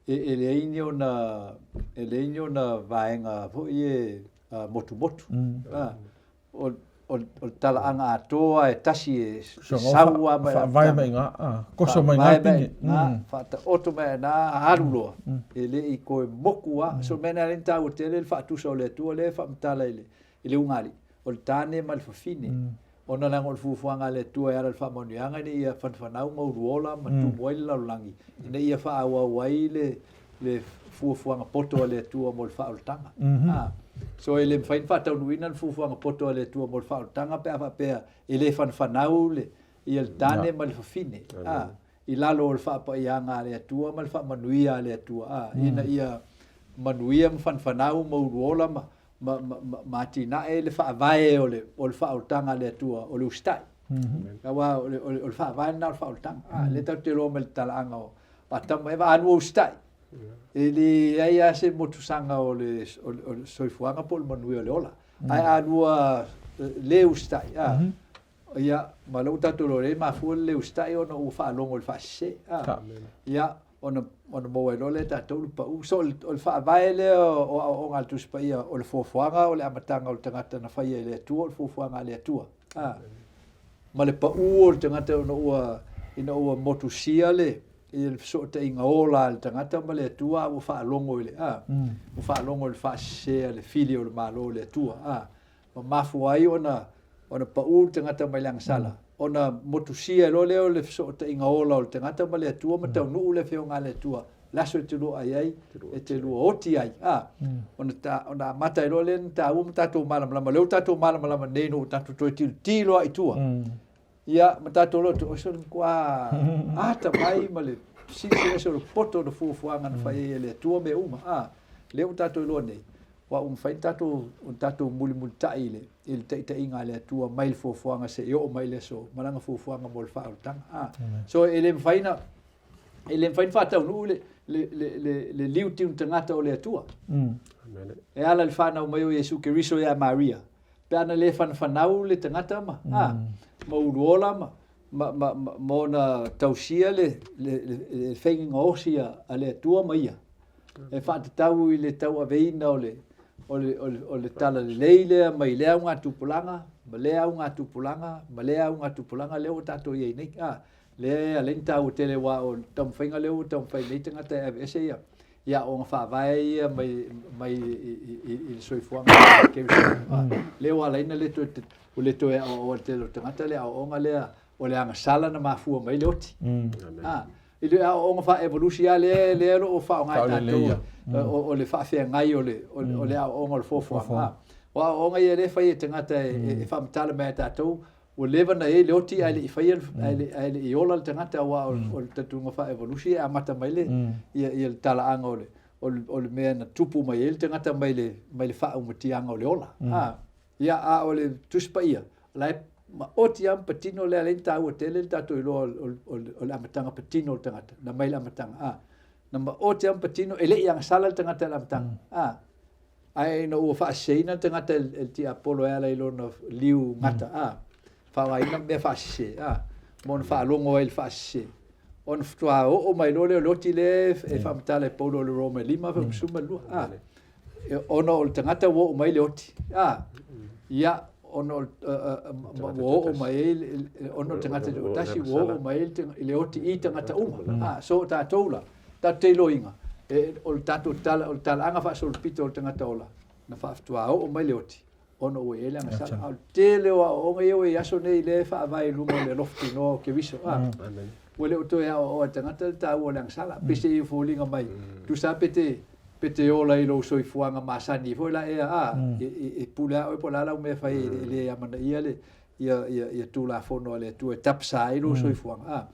E leai ni ona e leai ni ona vaega foi e motumotu. O o le talaaga atoa e tasi e sau lava mai faavae mai iina, koso mai iina le pine. Faataoto mai iina alu loa, e le i toe moku lava. So o le mea lena e ala ai ona taua tele le faatusa o le Atua lea e faamatala i le ugaalii, o le tane ma le fafine, ona leaga o le fuafuaga a le Atua e ala i le faamanuiaga ina ia fanafanau ma uluola ma tumu ai le lalolagi, ina ia faaauau ai le fuafuaga poto a le Atua mo le faaolataga. So e le mafai ona faataunuuina le fuafuaga poto a le Atua mo le faaolataga pe a faapea e le fanafanau le ia le tane ma le fafine i lalo o le faapaiaga a le Atua ma le faamanuia a le Atua ina ia manuia ma fanafanau ma uluola ma ma, ma, ma, ma atinae le faavae o le, o le faaolataga a le Atua, o le usitai. Aua o le, o le, o le faavae lena o le faaolataga. Ah, lea tatou te iloa mai le talaaga o Atamu ma Eva, a lua usitai. E leai lava se motusaga o le, o le, o le soifuaga po o le manuia o le ola. Ae a lua le usitai, ah, ia, ma lea ua tatou iloa lelei, e mafua le le usitai ona ua faalogo i le faasese. Ah, ia, ona, ona maua ai loa lea e tatou le pau. So, o le, o le faavae lea o aoaoga a le Tusi Paia, o le fuafuaga o le amataga o le tagata na faia e le Atua, o le fuafuaga a le Atua. A, ma le pau o le tagata ina ua, ina ua motusia le, i le fesootaiga ola a le tagata ma le Atua, a ua faalogo i le, a, ua faalogo i le faasese a le fili o le Malo o le Atua. A, ma mafua ai ona ona pau le tagata mai le agasala, ona motusia ai loa lea o le fesootaiga ola o le tagata ma le Atua ma taunuu le Afioga a le Atua, le aso e te lua ai ai, e te lua oti ai, a, ona ta, ona amata ai loa lea ona taua ma tatou malamalama. Lea ua tatou malamalama nei ina ua tatou toe tilotilo lava i tua, ia, ma tatou loto, oi sole matua atamai ma le silisili ese o le poto o le fuafuaga na fai ai e le Atua mea uma, a, lea ua tatou iloa nei, Aua ua mafai ona tatou, ona tatou mulimulitai i le, i le taitaiga a le Atua mai le fuafuaga seia oo mai le aso ma lana fuafuaga mo le faaolataga. A. So e le mafai ona, e le mafai ona faataunuu le, le, le, le, le liutiu tagata o le Atua. E ala i le fanau mai o Iesu Keriso ia Maria, pe ana le fanafanau le tagata ma, a, ma uluola ma, ma, ma, ma, ma ona tausia le, le, le, le faiga gaosi a le Atua ma ia. e faatatau i le tauaveina o le, o le, o le, o le talalelei lea mai lea augatupulaga, ma lea augatupulaga, ma lea augatupulaga lea ua tatou i ai nei. A, lea e ala ai ona taua tele aua o le taumafaiga lea ua taumafai nei tagata e aveese ia, ia aoga faavae ia mai, mai i, i, i le soifuaga kerisiano. A, lea ua ala ai ona le toe, ua le toe aoaoa e le tele o tagata le aoaoga lea o le agasala na mafua mai le oti. A, I le aoaoga faa-evolusi lava lea, lea o lo o faaaoga e tatou, o le faafeagai o le, o le aoaoga o le fuafuaga. O aoaoga ia lea e fai e tagata e faamatala mai ia tatou, ua leva ona i ai le oti ae le i faia, ae le i ola le tagata aua o le talitonuga faa-evolusi e amata mai le, ia le talaaga o le, o le mea na tupu mai ai le tagata mai le, mai le faaumatiaga o le ola. Ia, a o le Tusi Paia, o la e maoti lava ma patino lea lea e taua tele le tatou iloa o le amataga patino o le tagata, na mai le amataga, a. Na maoti lava ma patino, e le i agasala le tagata i le amataga, a. Ae ina ua faaseseina le tagata e le tiapolo e ala i lona liu gata, a, faaaogaina mea faasese, a, ma ona faalogo ai i le faasese, ona faatoa oo mai loa lea o le oti lea e faamatala e Paulo i le Roma e 5:12, a. Ona o le tagata ua oo mai le oti, a, ia, ona o, ua oo mai ai, ona o le tagata toatasi ua oo mai ai le oti i tagata uma. A, so o tatou la, tatou te iloaina, o le tatou tala, o le talaaga faasolopito o le tagata ola, na faatoa oo mai le oti, ona ua i ai le agasala. A o le tele o aoaoga ia ua i aso nei lea e faavae i luga o le alofa tinoa o Keriso, a, ua le o toe aoaoa e tagata le taua o le agasala. Peiseai e foliga mai, tusa lava pe te, pe te ola i lou soifuaga masani foi la ea, a, e pule lava oe po o le a lau mea e fai e le amanaia le, ia, ia, ia Tulafono a le Atua e tapasa ai lou soifuaga, a.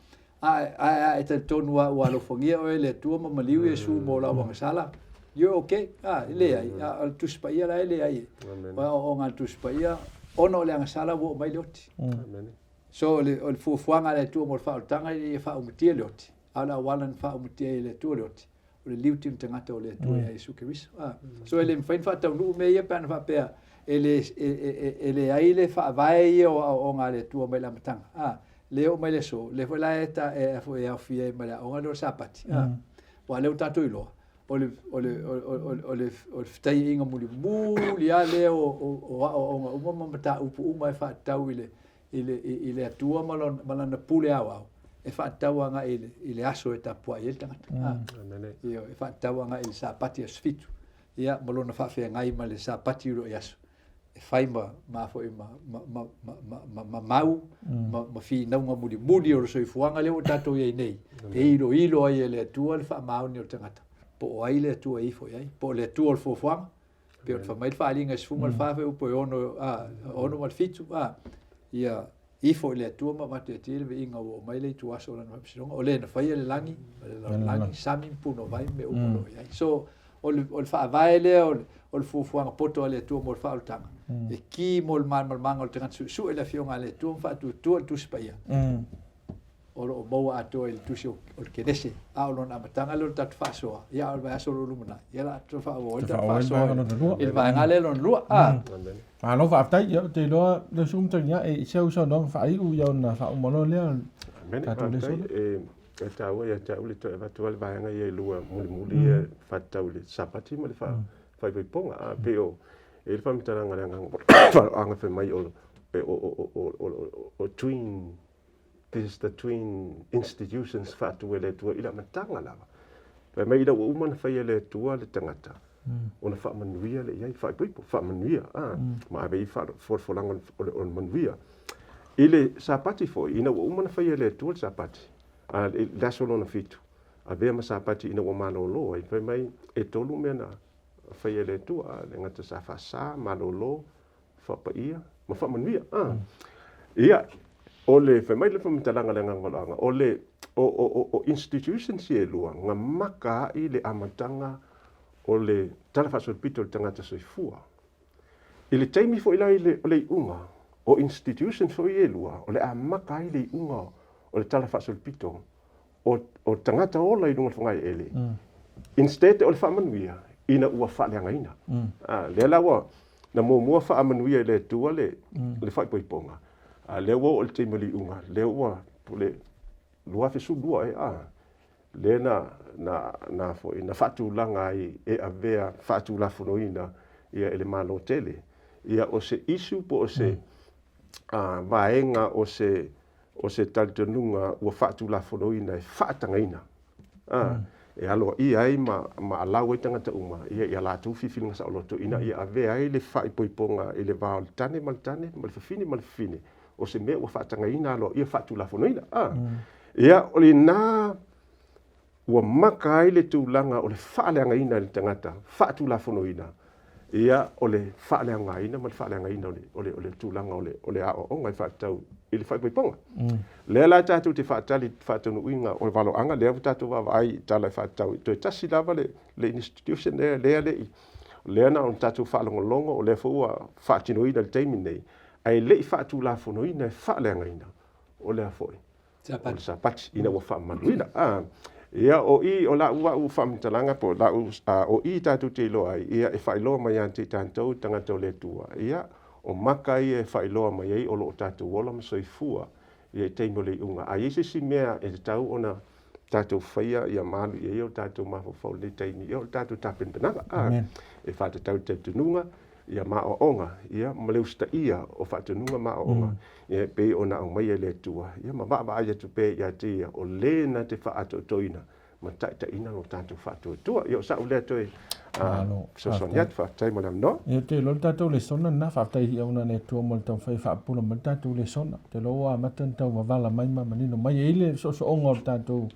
A, a, a e talitonu lava ua alofagia oe e le Atua ma maliu Iesu mo lau agasala, you're okay, a, e leai, a, o le Tusi Paia la e leai, o aoaoga a le Tusi Paia, ona o le agasala ua oo mai le oti. So, o le, o le fuafuaga a le Atua mo le faaolataga ina ia faaumatia le oti, a o le auala na faaumatia ai e le Atua le oti, o le liutinu tagata o le Atua ia Iesu Keriso. A, so e le mafai ona faataunuu mea ia pe ana faapea E le, e, e, e, e leai le faavae ia o aoaoga a le Atua mai le amataga, a, lea e oo mai le aso, lea foi la e ta, e, e, e aofia ai ma le aoga lea o le Sapati, a, aua o lea ua tatou iloa, o le, o le, o le, o le, o le, o le fetaiaiga mulimuli lava lea o, o, o aoaoga uma ma mataupu uma e faatatau i le, i le, i le Atua ma lona, ma lana pule aoao, e faatatau agai i le, i le aso e tapuai ai le tagata. Ioe, e faatatau agai i le Sapati aso fitu, ia, ma lona faafeagai ma le Sapati uluai aso, e fai ma, ma foi ma, ma, ma, ma, ma, ma, ma mau, ma, ma finauga mulimuli o le soifuaga lea ua tatou i ai nei, e iloilo ai e le Atua le faamaoni o le tagata, po o ai le Atua e ifo i ai, po o le Atua o le fuafuaga, pei ona fai mai le Faaaliga e 14 fuaiupu e 6, a, 6 ma le 7, a, ia ifo i le Atua ma avatu ia te ia le viiga ua oo mai le ituaso o lana faamasinoga, o le na faia le lagi, ma le lalolagi, sami ma punouai ma mea uma o lo o i ai. So, o le, o le faavae lea o le, o le fuafuaga poto a le Atua mo le faaolataga, e ki mo le malamalamaga o le tagata suesue le Afioga a le Atua ma faatuatua le Tusi Paia. O lo o maua atoa i le tusi o le Kenese, a o lona amataga lea o le tatou faasoa, ia a o le vaiaso o lo o lumanai, ia o le a toe faaauau ai le tatou faasoa i le vaega lea lona lua. A. Malo faafetai, ia ou te iloa lau susuga Mataniae i si au saunoaga faaiu ia ona faauma loa lea o le tatou lesona. E taua ia te au le toe avatu ai le vaega ia e lua mulimuli ia faatatau i le Sapati ma le faaipoipoga. A pei o e i ai le faamatalaga a le Agaga Faaaloaga fai mai o o twin This is the twin institutions faatu e le Atua i le amataga lava. Fai mai ina ua uma ona fai e le Atua le tagata, ona faamanuia lea i ai, faaipoipo, faamanuia, a, ma ave i folafolaga o le manuia. I le Sapati foi, ina ua uma ona fai e le Atua le Sapati, a, le aso lona fitu, avea ma Sapati ina ua malolo ai, fai mai, e tolu mea na fai e le Atua, a, le gata sa faasa, malolo, faapaia ma faamanuia. A. Ia, o le, fai mai le faamatalaga a le Agaga Valoaga, o le, o, o, o, o institutions ia e lua, na maka ai le amataga o le Tala Faasolopito o le Tagata Soifua. I le taimi foi la i le, o le iuga, o institutions foi ia e lua, o le a maka ai le iuga o le Tala Faasolopito o, o tagata ola i luga o le fogaeele, instead o le faamanuia, ina ua faaleagaina. A, lea la ua, na muamua faamanuia e le Atua le, le faaipoipoga, a lea ua oo i le taimi o le iuga, lea ua, po le 2012 ea, a, lea na, na, na foi, na faatulaga ai e avea faatulafonoina ia e le Malo tele. Ia o se issue po o se, a, vaega o se, o se talitonuga ua faatulafonoina e faatagaina, a, e aloaia ai ma, ma alau ai tagata uma ia i a latou filifiliga saoloto ina ia avea ai le faaipoipoga i le va o le tane ma le tane ma le fafine ma le fafine, o se mea ua faatagaina aloaia faatulafonoina. A, ia, o lena ua maka ai le tulaga o le faaleagaina e le tagata faatulafonoina, ia, o le faaleagaina ma le faaleagaina o le, o le, o le tulaga o le, o le aoaoga e faatatau i le faaipoipoga. Lea la tatou te faatali faataunuuina o le valoaga, lea ua tatou vaavaai i tala e faatatau i toe tasi lava le, le institution lea, lea le i, lea na ona tatou faalogologo, o lea foi ua faatinoina i le taimi lenei, ae le i faatulafonoina e faaleagaina, o lea foi o le Sapati ina ua faamamaluina. A, ia, o i, o lau au faamatalaga po o lau, a, o i tatou te iloa ai, ia, e faailoa mai ia te i tatou tagata o le Atua, ia, o maka ia e faailoa mai ai o lo o tatou ola ma soifua, ia, i taimi o le iuga. A i ai se isi mea e tatau ona tatou faia, ia malu i ai o tatou mafaufau i lenei taimi, ia, o le tatou tapenapenaga, a, e faatatau i le talitonuga, ia ma aoaoga, ia ma le usitaia o faatonuga ma aoaoga, ia e pei ona aumaia e le Atua, ia ma vaavaai atu pea ia te ia, o le na te faaatoatoina ma taitaiina lo tatou faatuatua. Ia o sa'u lea toe fesoasoani atu. Faafetai mo le avanoa. Ia, ou te iloa le tatou lesona lena. Faafetai i auauna a le Atua mo le taumafai e faapupula mai le tatou lesona. Ou te iloa ua amata ona tau vavala mai ma manino mai ai le soosooga o le tatou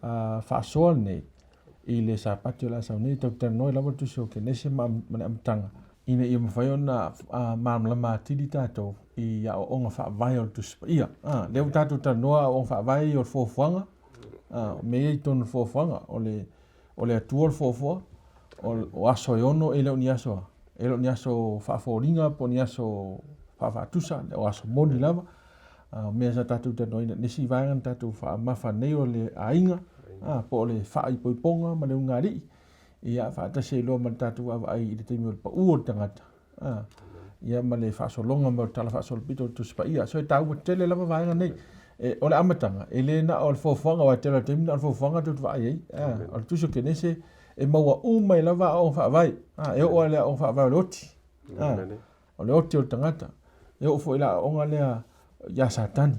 faasoa lenei i le Sapati o le a sau nei, tatou talanoa ai lava le Tusi o Kenese ma le Amataga, ina ia mafai ona malamalama atili tatou i aoaoga faavae o le Tusi Paia. A, lea ua tatou talanoa aoaoga faavae ia o le fuafuaga, a, o mea ia i totonu o le fuafuaga, o le, o le Atua o le fuafua, o, o aso e ono e le o ni aso, e le o ni aso faafoliga po o ni aso faafaatusa, o aso moni lava. A, o mea sa tatou talanoaina, nisi vaega na tatou faamafa nei o le aiga, a, po o le faaipoipoga ma le ulugalii, ia, faatasi ai loa ma le tatou vaavaai i le taimi o le pau o le tagata. A, ia ma le faasologa mai o le Tala Faasolopito o le Tusi Paia. So e taua tele lava vaega nei. E, o le amataga, e le na o le foafoaga, aua e tele o taimi na o le foafoaga tou te vaai ai. A, o le Tusi o Kenese, e maua uma ai lava aoga faavae. A, e oo lava i le aoga faavae o le oti. A, o le oti o le tagata. E oo foi i le aoaoga lea ia Satani,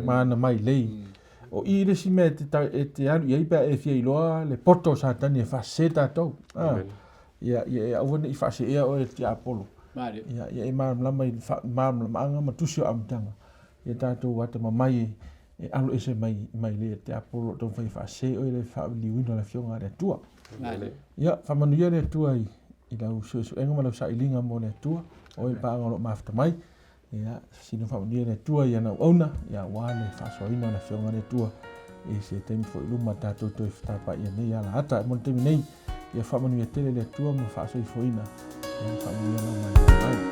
ma ana mailei. O i le isi mea e te, e te alu i ai pe a e fia iloa le poto o Satani e faasese tatou. Ia, ia e aua ne i faaseea oe e le tiapolo. Ia, ia e malamalama i malamalamaaga ma tusi o amataga. Ia tatou atamamai e, e alo ese mai mailei a le tiapolo o lo o taumafai e faasese oe i le faaliuina o le Afioga a le Atua. Ia, faamanuia le Atua i, i lau suesuega ma lau sailiga mo le Atua, o oe paaga o lo o mafuta mai. Ia, sino faamanuia le Atua i ana auauna, ia aua le faasoaina o le Afioga a le Atua i se taimi foi i luma tatou toe fetapaia nei ala ata. Mo le taimi nei, ia faamanuia tele le Atua ma faasoifuaina, ia faamanuia lau mai.